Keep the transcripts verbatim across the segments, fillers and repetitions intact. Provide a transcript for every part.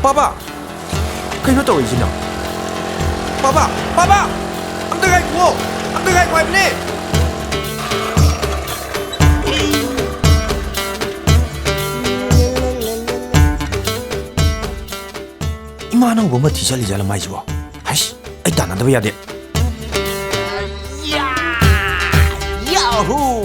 ꯄꯥꯕꯥ! ꯀꯩꯅꯣ ꯇꯧꯔꯤꯁꯤꯅ? ꯄꯥꯕꯥ! ꯄꯥꯕꯥ! ꯑꯝꯇ ꯉꯥꯏꯈꯨꯑꯣ! ꯑꯝꯇ ꯉꯥꯏꯈꯣ ꯍꯥꯏꯕꯅꯦ! ꯏꯃꯥ ꯑꯅꯧꯕ ꯑꯃ ꯊꯤ ꯆꯠꯂꯤꯖꯥꯠꯂ ꯃꯥꯏꯁꯤꯕꯣ? ꯍꯩꯁ, ꯑꯩ ꯇꯥꯟꯅꯗꯕ ꯌꯥꯗꯦ꯫ ꯌꯥ! ꯌꯥꯍꯨ!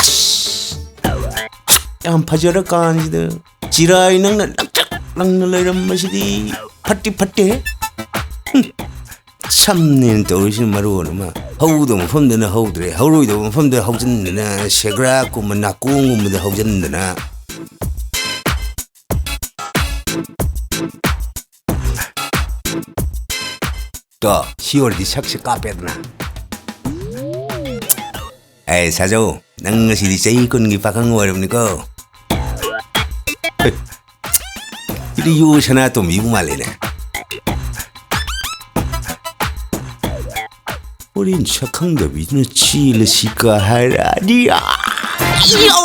ꯑꯁ! ꯌꯥꯝ ꯐꯖꯔꯀꯥꯟꯁꯤꯗ ꯆꯤꯔꯥꯏ ꯅꯪꯅ ꯂꯪꯇ꯭ꯔꯤꯛ ꯂꯪꯅ ꯂꯩꯔꯝꯕꯁꯤꯗꯤ ꯐꯠꯇꯤ ꯐꯠꯇꯦꯍꯦ꯫ ꯍꯨꯝ꯫ ꯁꯝꯅꯦꯅ ꯇꯧꯔꯤꯁꯤꯅ ꯃꯔꯣꯟ ꯑꯃ, ꯍꯧꯒꯗꯧꯕ ꯃꯐꯝꯗꯅ ꯍꯧꯗ꯭ꯔꯦ, ꯍꯧꯔꯣꯏꯗꯧꯕ ꯃꯐꯝꯗ ꯍꯧꯖꯤꯟꯗꯅ, ꯁꯦꯒ꯭ꯔꯥꯛꯀꯨꯝꯕ ꯅꯥꯀꯣꯡꯒꯨꯝꯕꯗ ꯍꯧꯖꯤꯟꯗꯅ꯫ ꯇꯣ, ꯁꯤ ꯑꯣꯏꯔꯗꯤ ꯁꯛꯁꯦ ꯀꯥꯞꯄꯦꯗꯅ꯫ ꯑꯦ, ꯁꯥꯖꯧ, ꯅꯪ ꯉꯁꯤꯗꯤ ꯆꯍꯤ ꯀꯨꯟꯒꯤ ꯄꯥꯈꯪ ꯑꯣꯏꯔꯕꯅꯤꯀꯣ꯫ ꯍꯦ, ꯁꯤꯗꯤ ꯌꯣ ꯁꯅꯥꯇꯣꯝꯕꯤꯕꯨ ꯃꯥꯜꯂꯦꯅꯦ꯫ ꯍꯣꯔꯦꯟ ꯁꯛꯈꯪꯗꯕꯤꯗꯨꯅ ꯆꯦꯜꯂꯁꯤꯀ ꯍꯥꯏꯔꯛꯑꯗꯤ, ꯑꯥ! ꯌꯧ!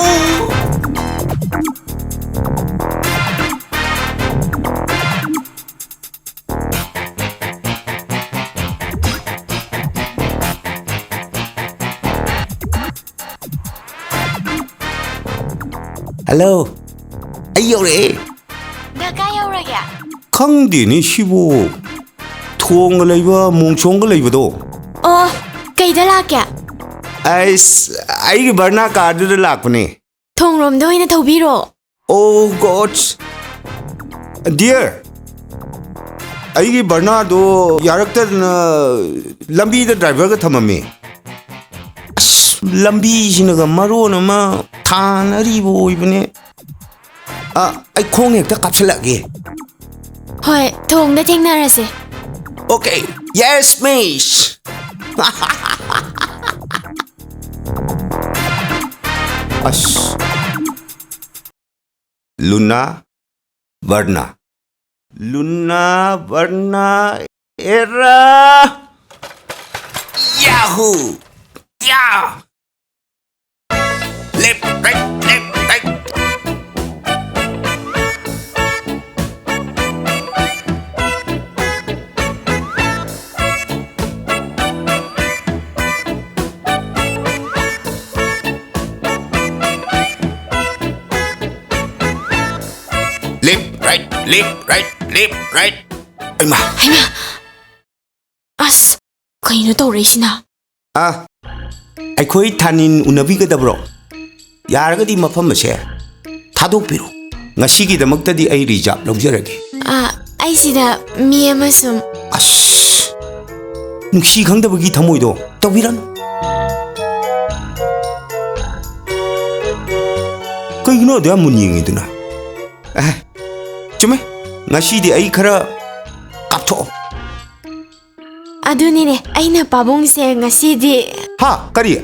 ꯍꯜꯂꯣ, ꯑꯩ ꯌꯧꯔꯛꯑꯦ꯫ ꯅꯪ ꯀꯥꯏ ꯌꯧꯔꯒꯦ? ꯈꯪꯗꯦꯅꯦ ꯁꯤꯕꯨ꯫ ꯊꯣꯡꯒ ꯂꯩꯕ, ꯃꯣꯡꯁꯣꯡꯒ ꯂꯩꯕꯗꯣ꯫ ꯑꯣ, ꯀꯩꯗ ꯂꯥꯛꯀꯦ? ꯑꯩꯁ, ꯑꯩꯒꯤ ꯕꯔꯅꯥ ꯀꯥꯔꯗꯨꯗ ꯂꯥꯛꯄꯅꯦ꯫ ꯊꯣꯡꯔꯣꯝꯗ ꯑꯣꯏꯅ ꯊꯧꯕꯤꯔꯣ꯫ Oh God! Dear, ꯑꯩꯒꯤ ꯕꯔꯅꯥꯗꯣ ꯌꯥꯔꯛꯇꯗꯅ ꯂꯝꯕꯤꯗ ꯗ꯭ꯔꯥꯏꯚꯔꯒ ꯊꯝꯃꯝꯃꯤ꯫ ꯑꯁ, ꯂꯝꯕꯤꯁꯤꯅꯒ ꯃꯔꯣꯟ ꯑꯃ ꯊꯥꯟ ꯑꯔꯤꯕ ꯑꯣꯏꯕꯅꯦ꯫ ꯑ, ꯑꯩ ꯈꯣꯡ ꯍꯦꯛꯇ ꯀꯥꯞꯁꯤꯜꯂꯛꯑꯒꯦ꯫ ꯍꯣꯏ, ꯊꯣꯡꯗ ꯊꯦꯡꯅꯔꯁꯦ꯫ Okay, yes, miss. ꯑꯁ꯫ ꯂꯨꯅꯥ ꯕꯔꯅꯥ꯫ ꯂꯨꯅꯥ ꯕꯔꯅꯥ ꯑꯦꯔꯥ꯫ ꯌꯥꯍꯨ! ꯌꯥ! Left, right, left, right. Left, right, left, right, left, right. ꯑꯩꯃꯥ! ꯍꯩꯃꯥ! ꯑꯁ, ꯀꯩꯅꯣ ꯇꯧꯔꯛꯏꯁꯤꯅ? ꯑꯥ, ꯑꯩꯈꯣꯏ ꯊꯥꯅꯤꯟ ꯎꯅꯕꯤꯒꯗꯕ꯭ꯔꯣ? ꯌꯥꯔꯒꯗꯤ ꯃꯐꯝ ꯑꯁꯦ ꯊꯥꯗꯣꯛꯄꯤꯔꯣ꯫ ꯉꯁꯤꯒꯤꯗꯃꯛꯇꯗꯤ ꯑꯩ ꯔꯤꯖꯥꯕ ꯂꯧꯖꯔꯒꯦ꯫ ꯑꯥ, ꯑꯩ ꯁꯤꯗ ꯃꯤ ꯑꯃ ꯁꯨꯝ ꯑꯁ, ꯅꯨꯡꯁꯤ ꯈꯪꯗꯕꯒꯤ ꯊꯃꯣꯏꯗꯣ ꯇꯧꯕꯤꯔꯅꯨ꯫ ꯀꯩꯒꯤꯅꯣ ꯑꯗꯨ ꯌꯥꯝ ꯃꯨꯟꯅ ꯌꯦꯡꯉꯤꯗꯨꯅ? ꯑꯦ, ꯆꯨꯝꯃꯦ, ꯉꯁꯤꯗꯤ ꯑꯩ ꯈꯔ ꯀꯥꯞꯊꯣꯛꯑꯣ꯫ ꯑꯗꯨꯅꯤꯅꯦ, ꯑꯩꯅ ꯄꯥꯕꯨꯡꯁꯦ ꯉꯁꯤꯗꯤ ꯍꯥ? ꯀꯔꯤ?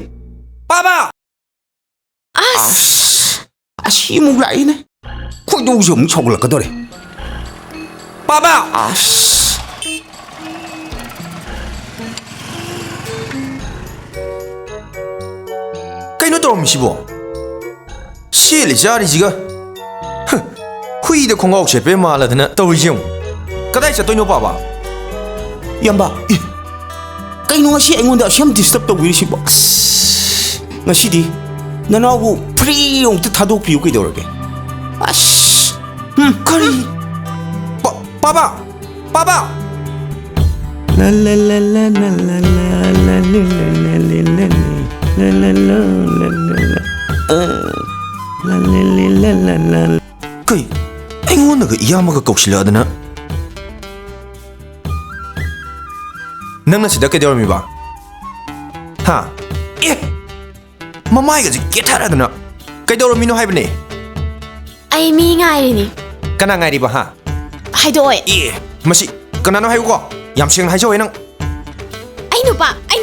ꯄꯥꯕ! ꯑꯁ! ꯑꯁ, ꯑꯁꯤ ꯑꯃꯨꯛ ꯂꯥꯛꯏꯅꯦ꯫ ꯈꯣꯏꯗꯧꯁꯦ ꯑꯃꯨꯛ ꯁꯥꯎꯒꯠꯂꯛꯀꯗꯧꯔꯦ꯫ ꯄꯥꯕ! ꯑꯁ! ꯀꯩꯅꯣ ꯇꯧꯔꯝꯃꯤꯁꯤꯕꯣ? ꯁꯦꯠꯂꯤ ꯆꯥꯔꯤꯁꯤꯒ꯫ ꯍ, ꯍꯨꯏꯗ ꯈꯣꯡꯒ꯭ꯔꯥꯎ ꯁꯦꯠꯄꯩ ꯃꯥꯜꯂꯗꯅ ꯇꯧꯔꯤꯁꯦ ꯌꯦꯡꯉꯨ꯫ ꯀꯗꯥꯏ ꯆꯠꯇꯣꯏꯅꯣ, ꯄꯥꯕ? ꯏꯌꯥꯝꯕ, ꯑꯦ, ꯀꯩꯅꯣ ꯉꯁꯤ ꯑꯩꯉꯣꯟꯗ ꯑꯁꯨꯛ ꯌꯥꯝ disturb ꯇꯧꯕꯤꯔꯤꯁꯤꯕꯣ? ꯑꯁ, ꯉꯁꯤꯗꯤ ꯅꯅꯥꯎꯕꯨ free ꯑꯃꯨꯛꯇ ꯊꯥꯗꯣꯛꯄꯤꯌꯨ ꯀꯩꯗꯧꯔꯒꯦ? ꯑꯁ, ꯎꯝ, ꯀꯔꯤ? ꯄꯥ-, ꯄꯥꯕ! ꯄꯥꯕ! ꯀꯩ? ꯑꯩꯉꯣꯟꯗꯒ ꯏꯌꯥꯝꯕꯒ ꯀꯧꯁꯤꯜꯂꯛꯑꯗꯅ? ꯅꯪꯅ ꯁꯤꯗ ꯀꯩꯗꯧꯔꯝꯃꯤꯕ? ꯍꯥ? ꯑꯦ! ꯃꯃꯥꯏꯒꯁꯦ ꯀꯦꯊꯔꯗꯅ ꯀꯩꯗꯧꯔꯝꯃꯤꯅꯣ ꯍꯥꯏꯕꯅꯦ? ꯑꯩ ꯃꯤ ꯉꯥꯏꯔꯤꯅꯤ꯫ ꯀꯅꯥ ꯉꯥꯏꯔꯤꯕ, ꯍꯥ? ꯍꯥꯏꯗꯣꯛꯑꯣꯏ꯫ ꯑꯦ, ꯃꯁꯤ ꯀꯅꯥꯅꯣ ꯍꯥꯏꯌꯨꯀꯣ? ꯌꯥꯝ ꯁꯦꯡꯅ ꯍꯥꯏꯖꯧꯋꯦ ꯅꯪ꯫ ꯑꯩ ꯅꯨꯄꯥ, ꯑꯩ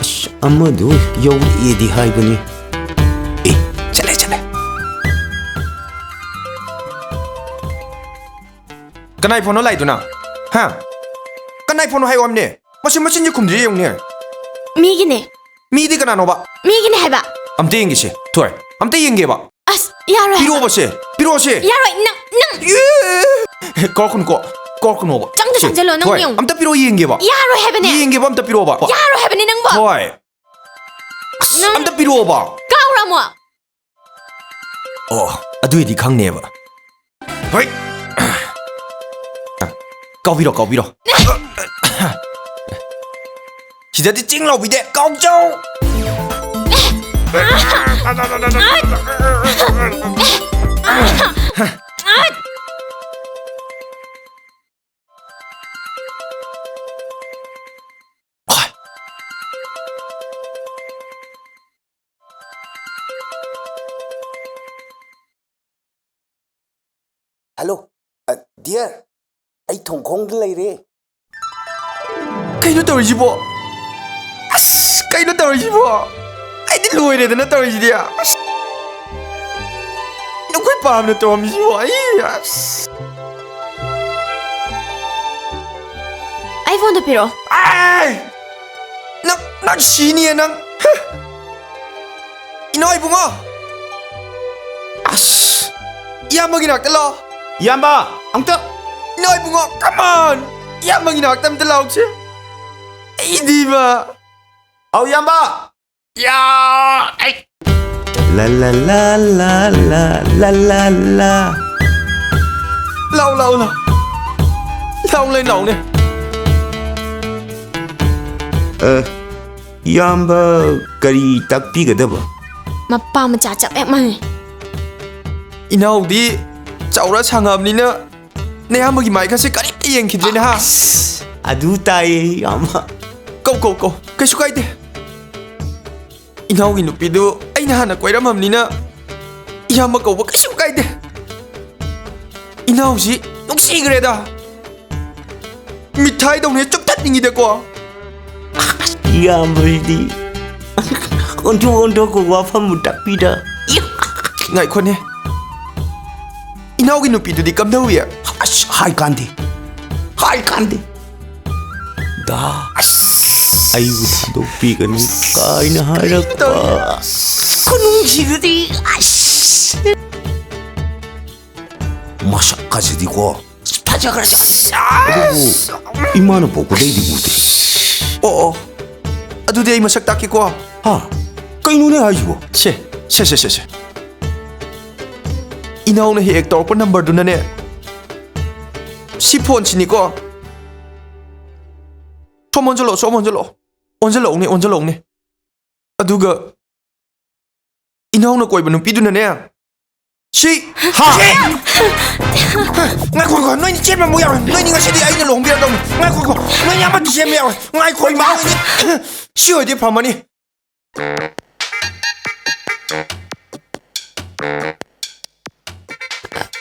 ꯑꯁ, ꯑꯃꯗꯨ ꯌꯧꯔꯛꯑꯦꯗꯤ ꯍꯥꯏꯕꯅꯤ꯫ ꯑꯦ, ꯆꯠꯂꯦ, ꯆꯠꯂꯦ꯫ ꯀꯅꯥꯏ ꯐꯣꯟꯅꯣ ꯂꯥꯛꯏꯗꯨꯅ? ꯍꯥ? ꯀꯅꯥꯏ ꯐꯣꯟꯅꯣ ꯍꯥꯏꯌꯣ ꯍꯥꯏꯕꯅꯦ꯫ ꯃꯁꯤ ꯃꯆꯤꯟꯁꯦ ꯈꯨꯝꯗ꯭ꯔꯤꯁꯦ ꯌꯦꯡꯉꯨꯅꯦ꯫ ꯃꯤꯒꯤꯅꯦ꯫ ꯃꯤꯗꯤ ꯀꯅꯥꯅꯣꯕ? ꯃꯤꯒꯤꯅꯦ ꯍꯥꯏꯕ꯫ ꯑꯝꯇ ꯌꯦꯡꯒꯦꯁꯦ꯫ ꯊꯣꯏ, ꯑꯝꯇ ꯌꯦꯡꯒꯦꯕ꯫ ꯑꯁ, ꯌꯥꯔꯣꯏ ꯍꯥꯏꯕ꯫ ꯄꯤꯔꯛꯑꯣꯕꯁꯦ, ꯄꯤꯔꯛꯑꯣꯁꯦ꯫ ꯌꯥꯔꯣꯏ, ꯅꯪ, ꯅꯪ꯫ ꯑꯦ! ꯀꯧꯔꯛꯀꯅꯨꯀꯣ, ꯀꯧꯔꯛꯀꯅꯣꯕ꯫ ꯆꯪꯗ ꯁꯦ, ꯆꯪꯁꯤꯜꯂꯣ, ꯅꯪ ꯊꯣꯏ, ꯌꯦꯡꯉꯨ꯫ ꯑꯝꯇ ꯄꯤꯔꯛꯑꯣ ꯌꯦꯡꯒꯦꯕ꯫ ꯌꯥꯔꯣꯏ ꯍꯥꯏꯕꯅꯦ꯫ ꯌꯦꯡꯒꯦꯕ, ꯑꯝꯇ ꯄꯤꯔꯛꯑꯣꯕ꯫ ꯌꯥꯔꯣꯏ ꯍꯥꯏꯕꯅꯦ ꯅꯪꯕꯣ꯫ ꯊꯣꯏ꯫ ꯑꯁ, ꯅꯪ ꯑꯝꯇ ꯄꯤꯔꯛꯑꯣꯕ꯫ ꯀꯥꯎꯔꯝꯃꯣ꯫ ꯑꯣ, ꯑꯗꯨꯏꯗꯤ ꯈꯪꯅꯦꯕ꯫ ꯍꯣꯏ꯫ ꯀꯥꯎꯕꯤꯔꯣ, ꯀꯥꯎꯕꯤꯔꯣ꯫ ꯁꯤꯗꯗꯤ ꯆꯤꯡ ꯂꯥꯎꯕꯤꯗꯦ, ꯀꯥꯎꯖꯧ꯫ ꯍꯜꯂꯣ, ꯑ, ꯗꯤꯌꯔ, ꯑꯩ ꯊꯣꯡꯈꯣꯡꯗ ꯂꯩꯔꯦ꯫ ꯀꯩꯅꯣ ꯇꯧꯔꯤꯁꯤꯕꯣ? ꯑꯁ, ꯀꯩꯅꯣ ꯇꯧꯔꯤꯁꯤꯕꯣ? ꯑꯩꯗꯤ ꯂꯣꯏꯔꯦꯗꯅ ꯇꯧꯔꯤꯁꯤꯗꯤ꯫ ꯑꯁ, ꯅꯈꯣꯏ ꯄꯥꯝꯅ ꯇꯧꯔꯝꯃꯤꯁꯤꯕꯣ? ꯑꯩ, ꯑꯁ꯫ ꯑꯩ ꯐꯣꯟꯗꯣ ꯄꯤꯔꯛꯑꯣ꯫ ꯑꯥꯏ! ꯅꯪ, ꯅꯪ ꯁꯤꯅꯤꯌꯦ ꯅꯪ꯫ ꯍ! ꯏꯅꯥꯎ ꯏꯕꯨꯡꯉꯣ! ꯑꯁ! ꯏꯌꯥꯝꯕꯒꯤ ꯅꯥꯛꯇ ꯂꯥꯛꯑꯣ꯫ ꯏꯌꯥꯝꯕ, ꯑꯝꯇ꯫ ꯏꯅꯥꯎ ꯏꯕꯨꯡꯉꯣ, come on! ꯏꯌꯥꯝꯕꯒꯤ ꯅꯥꯛꯇ ꯑꯝꯇ ꯂꯥꯛꯑꯣꯁꯦ꯫ ꯑꯩꯗꯤꯕ꯫ ꯑꯧ, ꯏꯌꯥꯝꯕ! ꯌꯥ! ꯑꯩ! ꯂꯥ, ꯂꯥ, ꯂꯥ, ꯂꯥ, ꯂꯥ, ꯂꯥ, ꯂꯥ, ꯂꯥ꯫ ꯂꯥꯛꯑꯣ, ꯂꯥꯛꯑꯣ, ꯂꯥꯛꯑꯣ꯫ ꯂꯥꯛꯑꯣꯅꯦ, ꯂꯥꯛꯑꯣꯅꯦ꯫ ꯑ, ꯏꯌꯥꯝꯕ ꯀꯔꯤ ꯇꯥꯛꯄꯤꯒꯗꯕ? ꯃꯄꯥ ꯃꯆꯥ ꯆꯞ ꯍꯦꯛ ꯃꯥꯟꯅꯩ꯫ ꯏꯅꯥꯎꯗꯤ ꯆꯥꯎꯔ ꯁꯥꯡꯉꯕꯅꯤꯅ ꯅꯌꯥꯝꯕꯒꯤ ꯃꯥꯏꯒꯁꯦ ꯀꯔꯤꯝꯇ ꯌꯦꯡꯈꯤꯗ꯭ꯔꯦꯅꯦ, ꯍꯥ? ꯑꯁ, ꯑꯗꯨ ꯇꯥꯏꯌꯦ, ꯏꯌꯥꯝꯕ꯫ ꯀꯧ, ꯀꯧ, ꯀꯧ꯫ ꯀꯩꯁꯨ ꯀꯥꯏꯗꯦ꯫ ꯏꯅꯥꯎꯒꯤ ꯅꯨꯄꯤꯗꯨ ꯑꯩꯅ ꯍꯥꯟꯅ ꯀꯣꯏꯔꯝꯃꯕꯅꯤꯅ ꯏꯌꯥꯝꯕ ꯀꯧꯕ ꯀꯩꯁꯨ ꯀꯥꯏꯗꯦ꯫ ꯏꯅꯥꯎꯁꯤ ꯅꯨꯡꯁꯤꯈ꯭ꯔꯦꯗ꯫ ꯃꯤꯊꯥꯏꯗꯧꯅ ꯆꯨꯞꯊꯠꯅꯤꯡꯉꯤꯗꯀꯣ꯫ ꯏꯌꯥꯝꯕꯁꯤꯗꯤ ꯑꯣꯟꯊꯣꯛ ꯑꯣꯟꯊꯣꯛꯄ ꯋꯥꯐꯝꯕꯨ ꯇꯥꯛꯄꯤꯗ꯫ ꯉꯥꯏꯈꯣꯅꯦ, ꯏꯅꯥꯎꯒꯤ ꯅꯨꯄꯤꯗꯨꯗꯤ ꯀꯝꯗꯧꯏ? ꯑꯁ, ꯍꯥꯏ ꯀꯥꯟꯗꯦ, ꯍꯥꯏ ꯀꯥꯟꯗꯦ꯫ ꯗꯥ, ꯑꯩꯕꯨ ꯊꯥꯗꯣꯛꯄꯤꯒꯅꯨ ꯀꯥꯏꯅ ꯍꯥꯏꯔꯛꯄ꯫ ꯈꯨꯅꯨꯡꯁꯤꯗꯨꯗꯤ ꯑꯁ꯫ ꯃꯁꯛ ꯀꯥꯁꯤꯗꯤꯀꯣ ꯐꯖꯈ꯭ꯔꯖꯥꯠꯅꯤ꯫ ꯑꯗꯨꯕꯨ ꯏꯃꯥꯅ ꯄꯣꯛꯄꯗꯩꯗꯤ ꯎꯗꯦ꯫ ꯑꯣ ꯑꯣ, ꯑꯗꯨꯗꯤ ꯑꯩ ꯃꯁꯛ ꯇꯥꯛꯀꯦꯀꯣ꯫ ꯍꯥ? ꯀꯩꯅꯣꯅꯦ ꯍꯥꯏꯁꯤꯕꯣ? ꯁꯦ ꯁꯦ ꯁꯦ ꯁꯦ, ꯏꯅꯥꯎꯅ ꯍꯦꯛ ꯍꯦꯛ ꯇꯧꯔꯛꯄ ꯅꯝꯕꯔꯗꯨꯅꯅꯦ꯫ ꯁꯤ ꯐꯣꯟꯁꯤꯅꯤꯀꯣ꯫ ꯁꯣꯝ ꯑꯣꯟꯁꯤꯜꯂꯛꯑꯣ, ꯁꯣꯝ ꯑꯣꯟꯁꯤꯜꯂꯛꯑꯣ꯫ ꯑꯣꯟꯁꯤꯜꯂꯛꯎꯅꯦ, ꯑꯣꯟꯁꯤꯜꯂꯛꯎꯅꯦ꯫ ꯑꯗꯨꯒ ꯏꯅꯥꯎꯅ ꯀꯣꯏꯕ ꯅꯨꯄꯤꯗꯨꯅꯅꯦ꯫ ꯁꯤ ꯍꯥ? ꯁꯤ! ꯉꯥꯏꯈꯣ, ꯉꯥꯏꯈꯣ, ꯅꯣꯏꯅꯤ ꯆꯦꯟꯕ ꯑꯃꯨꯛ ꯌꯥꯔꯣꯏ꯫ ꯅꯣꯏꯅꯤ ꯉꯁꯤꯗꯤ ꯑꯩꯅ ꯂꯨꯍꯣꯡꯕꯤꯔꯗꯧꯅꯤ꯫ ꯉꯥꯏꯈꯣ, ꯉꯥꯏꯈꯣ, ꯅꯣꯏꯅꯤ ꯑꯃꯠꯇ ꯆꯦꯟꯕ ꯌꯥꯔꯣꯏ꯫ ꯉꯥꯏꯈꯣ, ꯏꯃꯥ, ꯅꯣꯏꯅꯤ꯫ ꯁꯤ ꯑꯣꯏꯗꯤ ꯐꯝꯃꯅꯤ꯫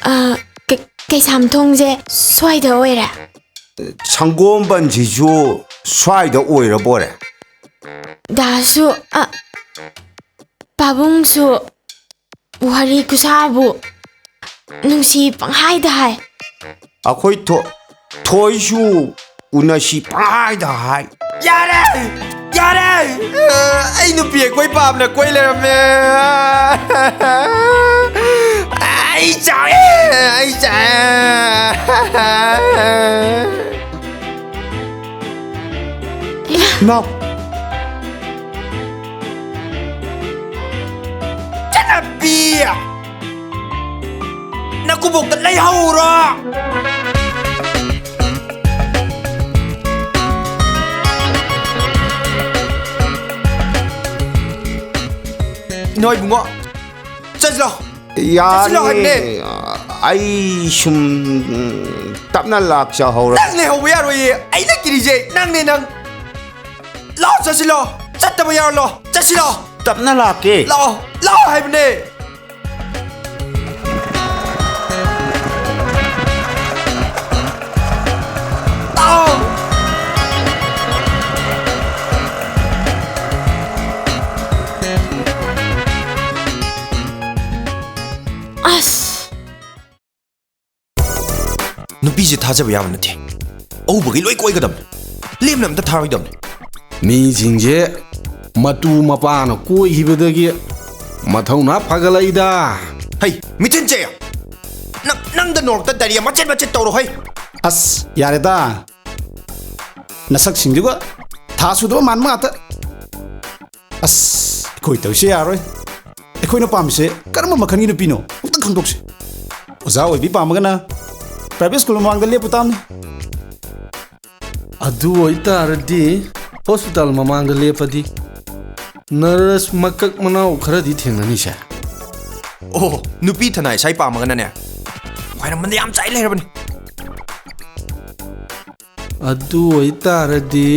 ꯑ, ꯀꯩ- ꯀꯩꯁꯥꯝꯊꯣꯡꯁꯦ ꯁ꯭ꯋꯥꯏꯗ ꯑꯣꯏꯔꯦ꯫ ꯁꯪꯒꯣꯝꯕꯟꯁꯤꯁꯨ ꯁ꯭ꯋꯥꯏꯗ ꯑꯣꯏꯔꯕꯣꯔꯦ? ꯗꯥꯁꯨ, ꯑ, ꯄꯥꯕꯨꯡꯁꯨ ꯋꯥꯔꯤ ꯈꯨꯁꯥꯕꯨ ꯅꯨꯡꯁꯤ ꯄꯪꯍꯥꯏꯗ ꯍꯥꯏ꯫ ꯑꯩꯈꯣꯏ ꯊꯣ- ꯊꯣꯏꯁꯨ ꯎꯅꯁꯤ ꯄꯪꯍꯥꯏꯗ ꯍꯥꯏ꯫ ꯌꯥꯔꯦ! ꯌꯥꯔꯦ! ꯑꯩ ꯅꯨꯄꯤ ꯑꯩꯈꯣꯏ ꯄꯥꯝꯅ ꯀꯣꯏ ꯂꯩꯔꯝꯃꯦ꯫ ꯑꯩ ꯆꯥꯛꯑꯦ! ꯑꯩ ꯆꯥꯛꯑꯦ! ꯏꯃꯥꯎ! ꯆꯠꯅꯕꯤ! ꯅꯀꯨꯕꯣꯛꯇ ꯂꯩꯍꯧꯔꯣ! ꯏꯅꯥꯎ ꯏꯕꯨꯡꯉꯣ, ꯆꯠꯂꯣ! ꯆꯠꯁꯤꯜꯂꯣ ꯍꯥꯏꯕꯅꯦ! ꯌꯥꯅꯤ꯫ ꯑꯩ ꯁꯨꯝ ꯎꯝ, ꯇꯞꯅ ꯂꯥꯛꯆꯍꯧꯔ꯫ ꯅꯪ ꯂꯩꯍꯧꯕ ꯌꯥꯔꯣꯏꯌꯦ! ꯑꯩꯅ ꯀꯤꯔꯤꯁꯦ ꯅꯪꯅꯦ, ꯅꯪ! ꯂꯥꯛꯑꯣ, ꯆꯠꯁꯤꯜꯂꯣ! ꯆꯠꯇꯕ ꯌꯥꯔꯣꯏ, ꯂꯥꯛꯑꯣ! ꯆꯠꯁꯤꯜꯂꯣ! ꯇꯞꯅ ꯂꯥꯛꯀꯦ꯫ ꯂꯥꯛꯑꯣ! ꯂꯥꯛꯑꯣ ꯍꯥꯏꯕꯅꯦ! ꯁꯤ ꯊꯥꯖꯕ ꯌꯥꯕ ꯅꯠꯇꯦ꯫ ꯑꯎꯕꯒꯤ ꯂꯣꯏ ꯀꯣꯏꯒꯗꯕꯅꯤ꯫ ꯂꯦꯝꯅ ꯑꯝꯇ ꯊꯥꯔꯣꯏꯗꯕꯅꯤ꯫ ꯃꯤꯁꯤꯡꯁꯦ ꯃꯇꯨ ꯃꯄꯥꯅ ꯀꯣꯏꯈꯤꯕꯗꯒꯤ ꯃꯊꯧꯅꯥ ꯐꯒꯠꯂꯛꯏꯗ꯫ ꯍꯩ, ꯃꯤꯊꯤꯟ ꯆꯦ! ꯅꯪ, ꯅꯪꯗ ꯅꯣꯔꯣꯛꯇ diarrhea ꯃꯆꯦꯠ ꯃꯆꯦꯠ ꯇꯧꯔꯣ ꯍꯩ! ꯑꯁ, ꯌꯥꯔꯦꯗ꯫ ꯅꯁꯛꯁꯤꯡꯗꯨꯒ ꯊꯥ ꯁꯨꯗꯕ ꯃꯥꯟꯕ ꯉꯥꯛꯇ꯫ ꯑꯁ, ꯑꯩꯈꯣꯏ ꯇꯧꯔꯤꯁꯦ ꯌꯥꯔꯣꯏ꯫ ꯑꯩꯈꯣꯏꯅ ꯄꯥꯝꯃꯤꯁꯦ ꯀꯔꯝꯕ ꯃꯈꯜꯒꯤ ꯅꯨꯄꯤꯅꯣ? ꯑꯝꯇ ꯈꯪꯗꯣꯛꯁꯦ꯫ ꯑꯣꯖꯥ ꯑꯣꯏꯕꯤ ꯄꯥꯝꯃꯒꯅ private school ꯃꯃꯥꯡꯗ ꯂꯦꯞꯄꯨ ꯇꯥꯕꯅꯤ꯫ ꯑꯗꯨ ꯑꯣꯏꯇꯥꯔꯗꯤ hospital ꯃꯃꯥꯡꯗ ꯂꯦꯞꯄꯗꯤ nurse ꯃꯀꯛ ꯃꯅꯥꯎ ꯈꯔꯗꯤ ꯊꯦꯡꯅꯅꯤꯁꯦ꯫ ꯑꯣ, ꯅꯨꯄꯤ ꯊꯅꯥꯏ ꯁꯥꯏ ꯄꯥꯝꯃꯒꯅꯅꯦ, ꯈ꯭ꯋꯥꯏꯔꯝꯕꯟꯗ ꯌꯥꯝ ꯆꯥꯏ ꯂꯩꯔꯕꯅꯤ꯫ ꯑꯗꯨ ꯑꯣꯏꯇꯥꯔꯗꯤ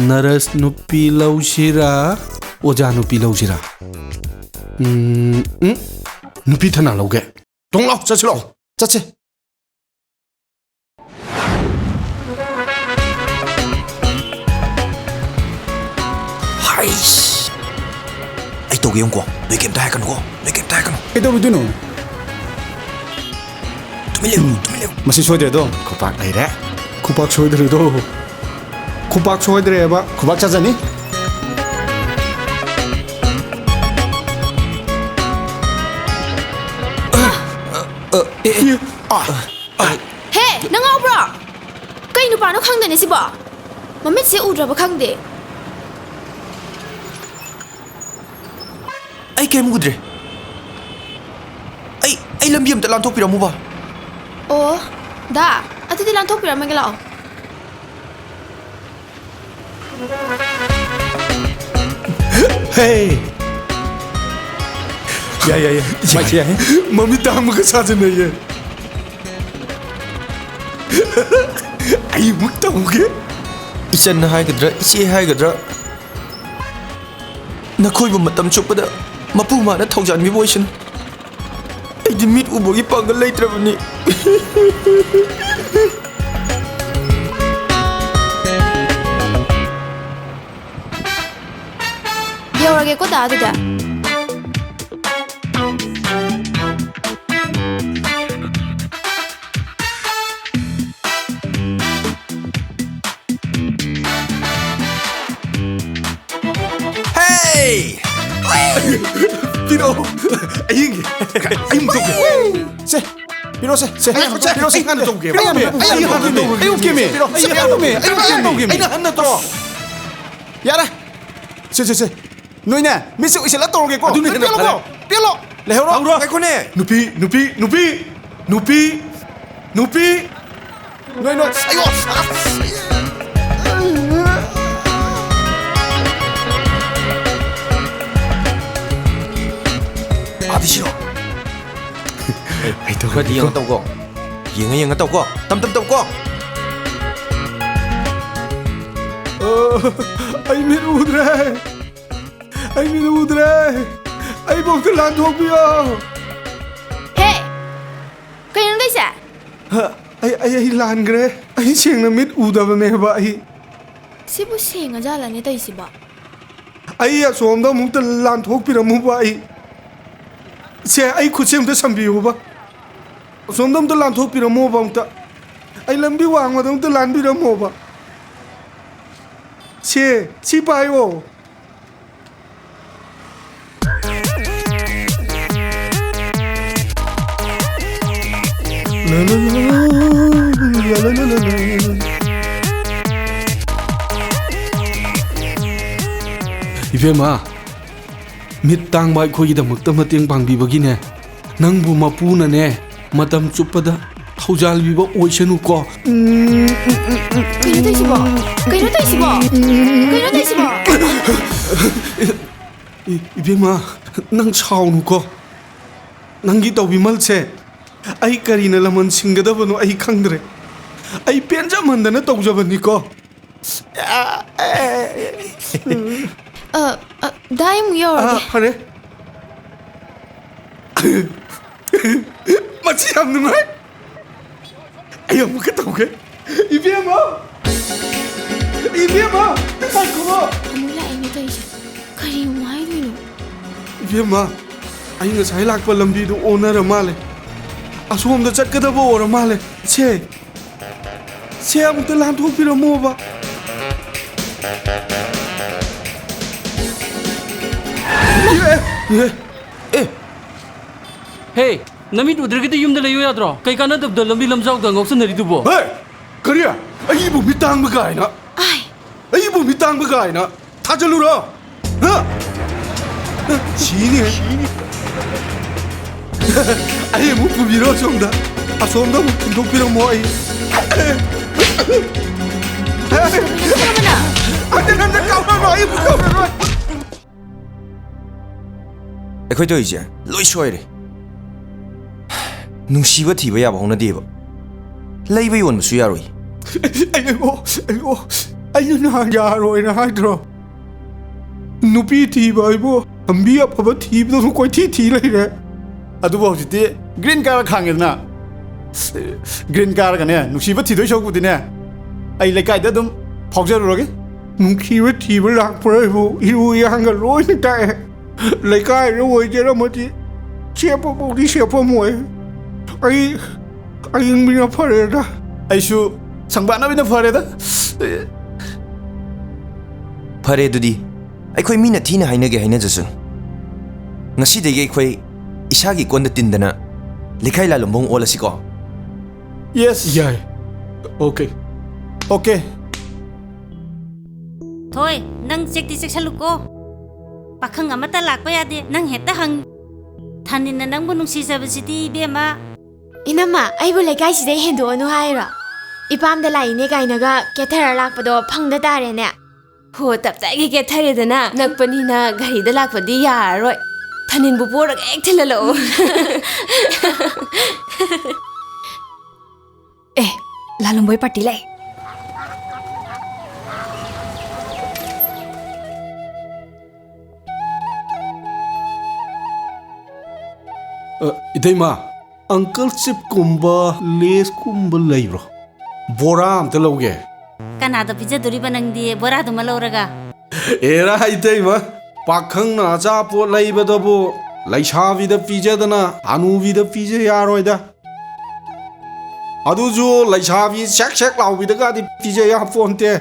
nurse ꯅꯨꯄꯤ ꯂꯧꯁꯤꯔꯥ, ꯑꯣꯖꯥ ꯅꯨꯄꯤ ꯂꯧꯁꯤꯔꯥ? ꯎꯝ, ꯎꯝ, ꯅꯨꯄꯤ ꯊꯅꯥ ꯂꯧꯒꯦ꯫ ꯇꯣꯡ ꯂꯥꯎ, ꯆꯠꯁꯤ ꯂꯥꯎ꯫ ꯆꯠꯁꯤ꯫ ꯍꯩꯁ! ꯑꯩ ꯇꯧꯒꯦ ꯌꯦꯡꯉꯨꯀꯣ꯫ ꯅꯣꯏ ꯀꯩꯝꯇ ꯍꯥꯏꯔꯛꯀꯅꯨꯀꯣ꯫ ꯅꯣꯏ ꯀꯩꯝꯇ ꯍꯥꯏꯔꯛꯀꯅꯨ꯫ ꯀꯩꯗꯧꯔꯨꯗꯣꯏꯅꯣ? ꯇꯨꯃꯤꯟ ꯂꯩꯌꯨ, ꯇꯨꯃꯤꯟ ꯂꯩꯌꯨ꯫ ꯃꯁꯤ ꯁꯣꯏꯗ꯭ꯔꯦꯗꯣ꯫ ꯈꯨꯄꯥꯛ ꯂꯩꯔꯦ꯫ ꯈꯨꯄꯥꯛ ꯁꯣꯏꯗ꯭ꯔꯦꯗꯣ꯫ ꯈꯨꯄꯥꯛ ꯁꯣꯏꯗ꯭ꯔꯦꯕ꯫ ꯈꯨꯄꯥꯛ ꯆꯥꯖꯅꯤ꯫ ꯑ, ꯑꯦ, ꯑꯦ, ꯑ, ꯑ꯫ ꯍꯦ, ꯅꯪ ꯉꯥꯎꯕ꯭ꯔꯣ? ꯀꯩ ꯅꯨꯄꯥꯅꯣ ꯈꯪꯗꯦꯅꯦ ꯁꯤꯕꯣ꯫ ꯃꯃꯤꯠꯁꯦ ꯎꯗ꯭ꯔꯕ ꯈꯪꯗꯦ꯫ ꯑꯩ ꯀꯩꯝ ꯎꯗ꯭ꯔꯦ꯫ ꯑꯩ, ꯑꯩ ꯂꯝꯕꯤ ꯑꯝꯇ ꯂꯥꯟꯊꯣꯛꯄꯤꯔꯝꯃꯨꯕ꯫ ꯑꯣ, ꯗꯥ, ꯑꯗꯨꯗꯤ ꯂꯥꯟꯊꯣꯛꯄꯤꯔꯝꯃꯒꯦ ꯂꯥꯛꯑꯣ꯫ ꯍꯦ! ꯌꯥꯏ, ꯌꯥꯏ, ꯌꯥꯏ꯫ ꯃꯥꯏꯁꯦ ꯌꯥꯏ꯫ ꯃꯃꯤꯠ ꯇꯥꯡꯕꯒ ꯁꯥꯖꯟꯅꯩꯌꯦ꯫ ꯑꯩ ꯑꯃꯨꯛ ꯇꯧꯒꯦ꯫ ꯏꯆꯟ ꯍꯥꯏꯒꯗ꯭ꯔꯥ, ꯏꯆꯦ ꯍꯥꯏꯒꯗ꯭ꯔꯥ, ꯅꯈꯣꯏꯕꯨ ꯃꯇꯝ ꯆꯨꯞꯄꯗ ꯃꯄꯨ ꯃꯥꯅ ꯊꯧꯖꯥꯟꯕꯤꯕ ꯑꯣꯏꯁꯅꯨ꯫ ꯑꯩꯗꯤ ꯃꯤꯠ ꯎꯕꯒꯤ ꯄꯥꯡꯒꯜ ꯂꯩꯇ꯭ꯔꯕꯅꯤ꯫ ꯌꯧꯔꯒꯦꯀꯣ, ꯗꯥ, ꯑꯗꯨꯗꯤ꯫ ꯑꯩ ꯌꯦꯡꯒꯦ꯫ ꯑꯩ ꯑꯃꯨꯛ ꯇꯧꯒꯦ꯫ ꯁꯦ, ꯄꯤꯔꯛꯑꯣꯁꯦ, ꯁꯦ꯫ ꯉꯥꯏꯈꯣ, ꯁꯦ, ꯄꯤꯔꯛꯑꯣꯁꯦ꯫ ꯑꯩ ꯍꯥꯟꯅ ꯇꯧꯒꯦ꯫ ꯄꯤꯔꯛꯑꯣꯃꯦ, ꯑꯩ ꯍꯥꯟꯅ ꯇꯧꯒꯦ꯫ ꯄꯤꯔꯛꯑꯣꯃꯦ, ꯄꯤꯔꯛꯑꯣꯃꯦ, ꯑꯩ ꯍꯥꯟꯅ ꯇꯧꯒꯦ꯫ ꯄꯤꯔꯛꯑꯣꯃꯦ, ꯑꯩ ꯍꯥꯟꯅ ꯇꯧꯒꯦ꯫ ꯑꯩꯅ ꯍꯥꯟꯅ ꯇꯧꯒꯦ꯫ ꯌꯥꯔꯦ꯫ ꯁꯦ, ꯁꯦ, ꯁꯦ꯫ ꯅꯣꯏꯅꯦ, ꯃꯤꯠꯁꯦ ꯎꯏꯁꯤꯜꯂ ꯇꯧꯔꯒꯦꯀꯣ꯫ ꯑꯗꯨꯅ ꯍꯦꯟꯅ ꯄꯤꯔꯛꯑꯣ, ꯐꯔꯦ꯫ ꯄꯤꯔꯛꯑꯣ꯫ ꯂꯩꯍꯧꯔꯣ꯫ ꯇꯧꯔꯣ꯫ ꯉꯥꯏꯈꯣꯅꯦ꯫ ꯅꯨꯄꯤ, ꯅꯨꯄꯤ, ꯅꯨꯄꯤ, ꯅꯨꯄꯤ, ꯅꯨꯄꯤ꯫ ꯅꯣꯏ, ꯅꯣꯏ꯫ ꯑꯌꯣ! ꯑꯥꯗꯤ ꯁꯤꯔꯣ꯫ ꯑꯩ ꯇꯧꯔꯒꯦꯀꯣ꯫ ꯈꯔꯗꯤ ꯌꯦꯡꯉ ꯇꯧꯀꯣ꯫ ꯌꯦꯡꯉ ꯌꯦꯡꯉ ꯇꯧꯀꯣ꯫ ꯇꯝ ꯇꯝ ꯇꯧꯀꯣ꯫ ꯑ, ꯑꯩ ꯃꯤꯠ ꯎꯗ꯭ꯔꯦ꯫ ꯑꯩ ꯃꯤꯠ ꯎꯗ꯭ꯔꯦ꯫ ꯑꯩꯕꯨ ꯑꯝꯇ ꯂꯥꯟꯊꯣꯛꯄꯤꯌꯣ꯫ ꯍꯦ! ꯀꯩꯅꯣ ꯇꯧꯏꯁꯦ? ꯍ, ꯑꯩ, ꯑꯩ, ꯑꯩ ꯂꯥꯟꯈ꯭ꯔꯦ꯫ ꯑꯩ ꯁꯦꯡꯅ ꯃꯤꯠ ꯎꯗꯕꯅꯦꯕ ꯑꯩ꯫ ꯁꯤꯕꯨ ꯁꯦꯡꯉꯖꯥꯠꯂꯅꯦ ꯇꯧꯏꯁꯤꯕꯣ? ꯑꯩ ꯑꯁꯣꯝꯗ ꯑꯃꯨꯛꯇ ꯂꯥꯟꯊꯣꯛꯄꯤꯔꯝꯃꯨꯕ ꯑꯩ꯫ ꯁꯦ, ꯑꯩ ꯈꯨꯠꯁꯦ ꯑꯝꯇ ꯁꯝꯕꯤꯌꯨꯕ꯫ ꯑꯁꯣꯝꯗ ꯑꯝꯇ ꯂꯥꯟꯊꯣꯛꯄꯤꯔꯝꯃꯣꯕ ꯑꯝꯇ꯫ ꯑꯩ ꯂꯝꯕꯤ ꯋꯥꯡꯃꯗ ꯑꯝꯇ ꯂꯥꯟꯕꯤꯔꯝꯃꯣꯕ꯫ ꯁꯦ, ꯁꯤ ꯄꯥꯏꯌꯣ꯫ ꯏꯕꯦꯝꯃ, ꯃꯤꯠ ꯇꯥꯡꯕ ꯑꯩꯈꯣꯏꯒꯤꯗꯃꯛꯇ ꯃꯇꯦꯡ ꯄꯥꯡꯕꯤꯕꯒꯤꯅꯦ, ꯅꯪꯕꯨ ꯃꯄꯨꯅꯅꯦ, ꯃꯇꯝ ꯆꯨꯞꯄꯗ ꯊꯧꯖꯥꯜꯕꯤꯕ ꯑꯣꯏꯁꯅꯨꯀꯣ꯫ ꯀꯩꯅꯣ ꯇꯧꯏꯁꯤꯕꯣ? ꯀꯩꯅꯣ ꯇꯧꯏꯁꯤꯕꯣ? ꯀꯩꯅꯣ ꯇꯧꯏꯁꯤꯕꯣ? ꯏ-, ꯏꯕꯦꯝꯃ, ꯅꯪ ꯁꯥꯎꯅꯨꯀꯣ꯫ ꯅꯪꯒꯤ ꯇꯧꯕꯤꯃꯜꯁꯦ ꯑꯩ ꯀꯔꯤꯅ ꯂꯃꯟ ꯁꯤꯡꯒꯗꯕꯅꯣ ꯑꯩ ꯈꯪꯗ꯭ꯔꯦ꯫ ꯑꯩ ꯄꯦꯟꯖꯃꯟꯗꯅ ꯇꯧꯖꯕꯅꯤꯀꯣ꯫ ꯑ, ꯑ, ꯗꯥ, ꯑꯩ ꯑꯃꯨꯛ ꯌꯧꯔꯒꯦ꯫ ꯑ, ꯐꯔꯦ꯫ ꯃꯁꯤ ꯌꯥꯝ ꯅꯨꯡꯉꯥꯏ꯫ ꯑꯩ ꯑꯃꯨꯛꯀ ꯇꯧꯒꯦ꯫ ꯏꯕꯦꯝꯃ! ꯏꯕꯦꯝꯃ! ꯉꯥꯏꯈꯣ! ꯑꯃꯨꯛ ꯂꯥꯛꯑꯦꯅꯦ ꯇꯧꯔꯤꯁꯦ꯫ ꯀꯔꯤ ꯑꯃꯨꯛ ꯍꯥꯏꯗꯣꯏꯅꯣ? ꯏꯕꯦꯝꯃ, ꯑꯩ ꯉꯁꯥꯏ ꯂꯥꯛꯄ ꯂꯝꯕꯤꯗꯨ ꯑꯣꯟꯅꯔ ꯃꯥꯜꯂꯦ꯫ ꯑꯁꯣꯝꯗ ꯆꯠꯀꯗꯕ ꯑꯣꯏꯔ ꯃꯥꯜꯂꯦ꯫ ꯁꯦ, ꯁꯦ, ꯑꯃꯨꯛꯇ ꯂꯥꯟꯊꯣꯛꯄꯤꯔꯝꯃꯣꯕ꯫ ꯑꯦ, ꯑꯦ, ꯍꯦ, ꯅꯃꯤꯠ ꯎꯗ꯭ꯔꯒꯗꯤ ꯌꯨꯝꯗ ꯂꯩꯌꯨ ꯌꯥꯗ꯭ꯔꯣ? ꯀꯩ ꯀꯥꯟꯅꯗꯕꯗ ꯂꯝꯕꯤ ꯂꯝꯖꯥꯎꯗ ꯉꯥꯎꯁꯟꯅꯔꯤꯗꯨꯕꯣ? ꯍꯦ! ꯀꯔꯤ? ꯑꯩꯕꯨ ꯃꯤꯇꯥꯡꯕ ꯀꯥꯏꯅ? ꯑꯩꯕꯨ ꯃꯤꯇꯥꯡꯕ ꯀꯥꯏꯅ? ꯊꯥꯖꯜꯂꯨꯔꯣ? ꯍꯥ? ꯁꯤꯅꯤ꯫ ꯑꯩ ꯑꯃꯨꯛ ꯄꯨꯕꯤꯔꯣ ꯑꯁꯣꯝꯗ꯫ ꯑꯁꯣꯝꯗ ꯑꯃꯨꯛ ꯊꯤꯟꯗꯣꯛꯄꯤꯔꯝꯃꯣ ꯑꯩ꯫ ꯍꯟꯖꯟ ꯍꯟꯖꯟ ꯀꯥꯎꯔꯅꯨ, ꯑꯩ ꯑꯃꯨꯛ ꯀꯥꯎꯔꯔꯣꯏ꯫ ꯑꯩꯈꯣꯏ ꯇꯧꯔꯤꯁꯦ ꯂꯣꯏ ꯁꯣꯏꯔꯦ꯫ ꯅꯨꯡꯁꯤꯕ ꯊꯤꯕ ꯌꯥꯕ ꯍꯧꯅꯗꯦꯕ꯫ ꯂꯩꯕ ꯌꯣꯟꯕꯁꯨ ꯌꯥꯔꯣꯏ꯫ ꯑꯩꯕꯣ, ꯑꯩꯕꯣ, ꯑꯩꯅ ꯅꯍꯥꯟ ꯌꯥꯔꯣꯏꯅ ꯍꯥꯏꯗ꯭ꯔꯣ? ꯅꯨꯄꯤ ꯊꯤꯕ ꯍꯥꯏꯕꯨ ꯂꯝꯕꯤ ꯑꯐꯕ ꯊꯤꯕꯗꯁꯨ ꯀꯣꯏꯊꯤ ꯊꯤ ꯂꯩꯔꯦ꯫ ꯑꯗꯨꯕꯨ ꯍꯧꯖꯤꯛꯇꯤ green card ꯈꯥꯡꯉꯦꯗꯅ꯫ Green card ꯒꯅꯦ ꯅꯨꯡꯁꯤꯕ ꯊꯤꯗꯣꯏ ꯁꯔꯨꯛꯄꯨꯗꯤꯅꯦ, ꯑꯩ ꯂꯩꯀꯥꯏꯗ ꯑꯗꯨꯝ ꯐꯥꯎꯖꯔꯨꯔꯒꯦ꯫ ꯅꯨꯡꯁꯤꯕ ꯊꯤꯕ ꯂꯥꯛꯄ꯭ꯔꯥ ꯍꯥꯏꯕꯨ ꯏꯔꯨ ꯏꯌꯥꯡꯒ ꯂꯣꯏꯅ ꯇꯥꯛꯑꯦ꯫ ꯂꯩꯀꯥꯏꯗ ꯑꯣꯏꯖꯔꯝꯃꯗꯤ ꯆꯦꯞꯄꯐꯥꯎꯗꯤ ꯆꯦꯞꯄꯝꯃꯣꯏ꯫ ꯑꯩ ꯑꯌꯤꯡꯕꯤꯅ ꯐꯔꯦꯗ꯫ ꯑꯩꯁꯨ ꯁꯪꯕꯥꯠꯅꯕꯤꯅ ꯐꯔꯦꯗ꯫ ꯐꯔꯦ ꯑꯗꯨꯗꯤ, ꯑꯩꯈꯣꯏ ꯃꯤꯅ ꯊꯤꯅ ꯍꯥꯏꯅꯒꯦ ꯍꯥꯏꯅꯖꯁꯅꯨ꯫ ꯉꯁꯤꯗꯒꯤ ꯑꯩꯈꯣꯏ ꯏꯁꯥꯒꯤ ꯀꯣꯟꯗ ꯇꯤꯟꯗꯅ ꯂꯩꯀꯥꯏ ꯂꯥꯂꯣꯡꯕ ꯑꯣꯜꯂꯁꯤꯀꯣ? Yes꯫ ꯌꯥꯏ꯫ Okay꯫ Okay꯫ ꯊꯣꯏ, ꯅꯪ ꯆꯦꯛꯇꯤ ꯆꯦꯛꯁꯜꯂꯨꯀꯣ꯫ ꯄꯥꯈꯪ ꯑꯃꯠꯇ ꯂꯥꯛꯄ ꯌꯥꯗꯦ, ꯅꯪ ꯍꯦꯛꯇ ꯍꯪ꯫ ꯊꯥꯅꯤꯟꯅ ꯅꯪꯕꯨ ꯅꯨꯡꯁꯤꯖꯕꯁꯤꯗꯤ, ꯏꯕꯦꯝꯃ꯫ ꯏꯅꯝꯃ, ꯑꯩꯕꯨ ꯂꯩꯀꯥꯏꯁꯤꯗꯩ ꯍꯦꯟꯗꯣꯛꯑꯅꯨ ꯍꯥꯏꯔꯣ? ꯏꯄꯥꯝꯗ ꯂꯥꯛꯏꯅꯦ ꯀꯥꯏꯅꯒ ꯀꯦꯊꯔ ꯂꯥꯛꯄꯗꯣ ꯐꯪꯗ ꯇꯥꯔꯦꯅꯦ꯫ ꯍꯣ, ꯇꯞꯇꯥꯏꯒꯩ ꯀꯦꯊꯔꯦꯗꯅ꯫ ꯅꯛꯄꯅꯤꯅ ꯒꯥꯔꯤꯗ ꯂꯥꯛꯄꯗꯤ ꯌꯥꯔꯔꯣꯏ꯫ ꯊꯥꯅꯤꯟꯕꯨ ꯄꯣꯔꯒ ꯍꯦꯛ ꯊꯤꯜꯍꯜꯂꯛꯑꯣ꯫ ꯑꯦ, ꯂꯥꯂꯣꯡꯕꯣꯏ ꯄꯥꯔꯇꯤ ꯂꯥꯛꯑꯦ꯫ ꯑ, ꯏꯇꯩꯃ, Uncle Chipꯀꯨꯝꯕ, Laysꯀꯨꯝꯕ ꯂꯩꯕ꯭ꯔꯣ? ꯕꯣꯔꯥ ꯑꯝꯇ ꯂꯧꯒꯦ꯫ ꯀꯅꯥꯗ ꯄꯤꯖꯗꯣꯔꯤꯕ ꯅꯪꯗꯤ ꯕꯣꯔꯥꯗꯨꯃ ꯂꯧꯔꯒ? ꯑꯦꯔꯥ ꯏꯇꯩꯃ, ꯄꯥꯈꯪꯅ ꯑꯆꯥꯄꯣꯠ ꯂꯩꯕꯗꯕꯨ ꯂꯩꯁꯥꯕꯤꯗ ꯄꯤꯖꯗꯅ ꯍꯅꯨꯕꯤꯗ ꯄꯤꯖ ꯌꯥꯔꯣꯏꯗ꯫ ꯑꯗꯨꯁꯨ ꯂꯩꯁꯥꯕꯤ ꯁꯦꯛ ꯁꯦꯛ ꯂꯥꯎꯕꯤꯗꯒꯗꯤ ꯄꯤꯖ ꯌꯥꯄꯣꯟꯇꯦ꯫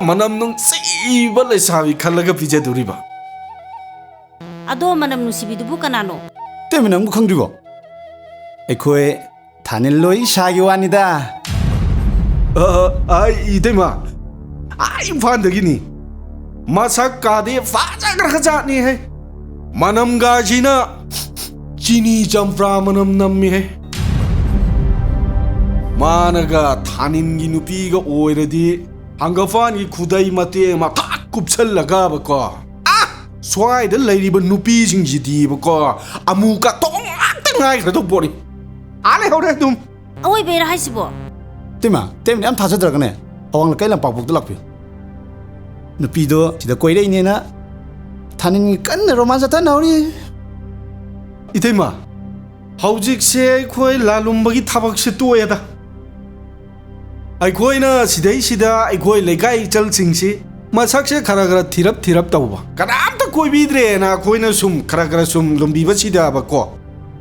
ꯃꯅꯝ ꯅꯨꯡꯁꯤꯕ ꯂꯩꯁꯥꯕꯤ ꯈꯜꯂꯒ ꯄꯤꯖꯗꯣꯔꯤꯕ꯫ ꯑꯗꯣ ꯃꯅꯝ ꯅꯨꯡꯁꯤꯕꯤꯗꯨꯕꯨ ꯀꯅꯥꯅꯣ? ꯏꯇꯩꯃ, ꯅꯪꯕꯨ ꯈꯪꯗ꯭ꯔꯤꯕꯣ? ꯑꯩꯈꯣꯏ ꯊꯥꯅꯤꯜ ꯂꯣꯏ ꯏꯁꯥꯒꯤ ꯋꯥꯅꯤꯗ꯫ ꯑ, ꯑ, ꯏꯇꯩꯃ, ꯑꯥ, ꯏꯝꯐꯥꯜꯗꯒꯤꯅꯤ꯫ ꯃꯁꯛ ꯀꯥꯗꯤ ꯐꯖꯈ꯭ꯔꯖꯥꯠꯅꯤꯍꯦ꯫ ꯃꯅꯝꯒꯥꯁꯤꯅ ꯆꯤꯅꯤ ꯆꯝꯄ꯭ꯔꯥ ꯃꯅꯝ ꯅꯝꯃꯤꯍꯦ꯫ ꯃꯥꯅꯒ ꯊꯥꯅꯤꯟꯒꯤ ꯅꯨꯄꯤꯒ ꯑꯣꯏꯔꯗꯤ ꯍꯪꯒꯄꯥꯟꯒꯤ ꯈꯨꯗꯩ ꯃꯇꯦꯛ ꯑꯃ ꯊꯛ ꯀꯨꯞꯁꯜꯂꯒꯕꯀꯣ, ꯑꯥ, ꯁ꯭ꯋꯥꯏꯗ ꯂꯩꯔꯤꯕ ꯅꯨꯄꯤꯁꯤꯡꯁꯤꯗꯤꯕꯀꯣ, ꯑꯃꯨ ꯀꯥꯇꯣꯡ ꯉꯥꯛꯇ ꯉꯥꯏꯈ꯭ꯔꯗꯧ ꯄꯣꯠꯅꯤ꯫ ꯑꯥ ꯂꯩꯍꯧꯔꯦ ꯑꯗꯨꯝ꯫ ꯑꯋꯣꯏꯕꯩꯔꯥ ꯍꯥꯏꯁꯤꯕꯣ? ꯏꯇꯩꯃ, ꯏꯇꯩꯃꯅ ꯌꯥꯝ ꯊꯥꯖꯗ꯭ꯔꯒꯅꯦ, ꯑꯋꯥꯡ ꯂꯩꯀꯥꯏ ꯂꯝꯄꯥꯛꯄꯣꯛꯇ ꯂꯥꯛꯄꯤꯌꯨ꯫ ꯅꯨꯄꯤꯗꯣ ꯁꯤꯗ ꯀꯣꯏꯔꯛꯏꯅꯦꯅ ꯊꯥꯅꯤꯟꯒꯤ ꯀꯟꯅ ꯔꯣꯃꯥꯟꯁ ꯆꯠꯊꯅꯍꯧꯔꯤ꯫ ꯏꯇꯩꯃ, ꯍꯧꯖꯤꯛꯁꯦ ꯑꯩꯈꯣꯏ ꯂꯥꯂꯨꯝꯕꯒꯤ ꯊꯕꯛꯁꯦ ꯇꯣꯛꯑꯦꯗ꯫ ꯑꯩꯈꯣꯏꯅ ꯁꯤꯗꯩꯁꯤꯗ ꯑꯩꯈꯣꯏ ꯂꯩꯀꯥꯏ ꯏꯆꯜꯁꯤꯡꯁꯤ ꯃꯁꯛꯁꯦ ꯈꯔ ꯈꯔ ꯊꯤꯔꯞ ꯊꯤꯔꯞ ꯇꯧꯕ, ꯀꯅꯥꯝꯇ ꯀꯣꯏꯕꯤꯗ꯭ꯔꯦꯅ ꯑꯩꯈꯣꯏꯅ ꯁꯨꯝ ꯈꯔ ꯈꯔ ꯁꯨꯝ ꯂꯨꯝꯕꯤꯕꯁꯤꯗꯕꯀꯣ,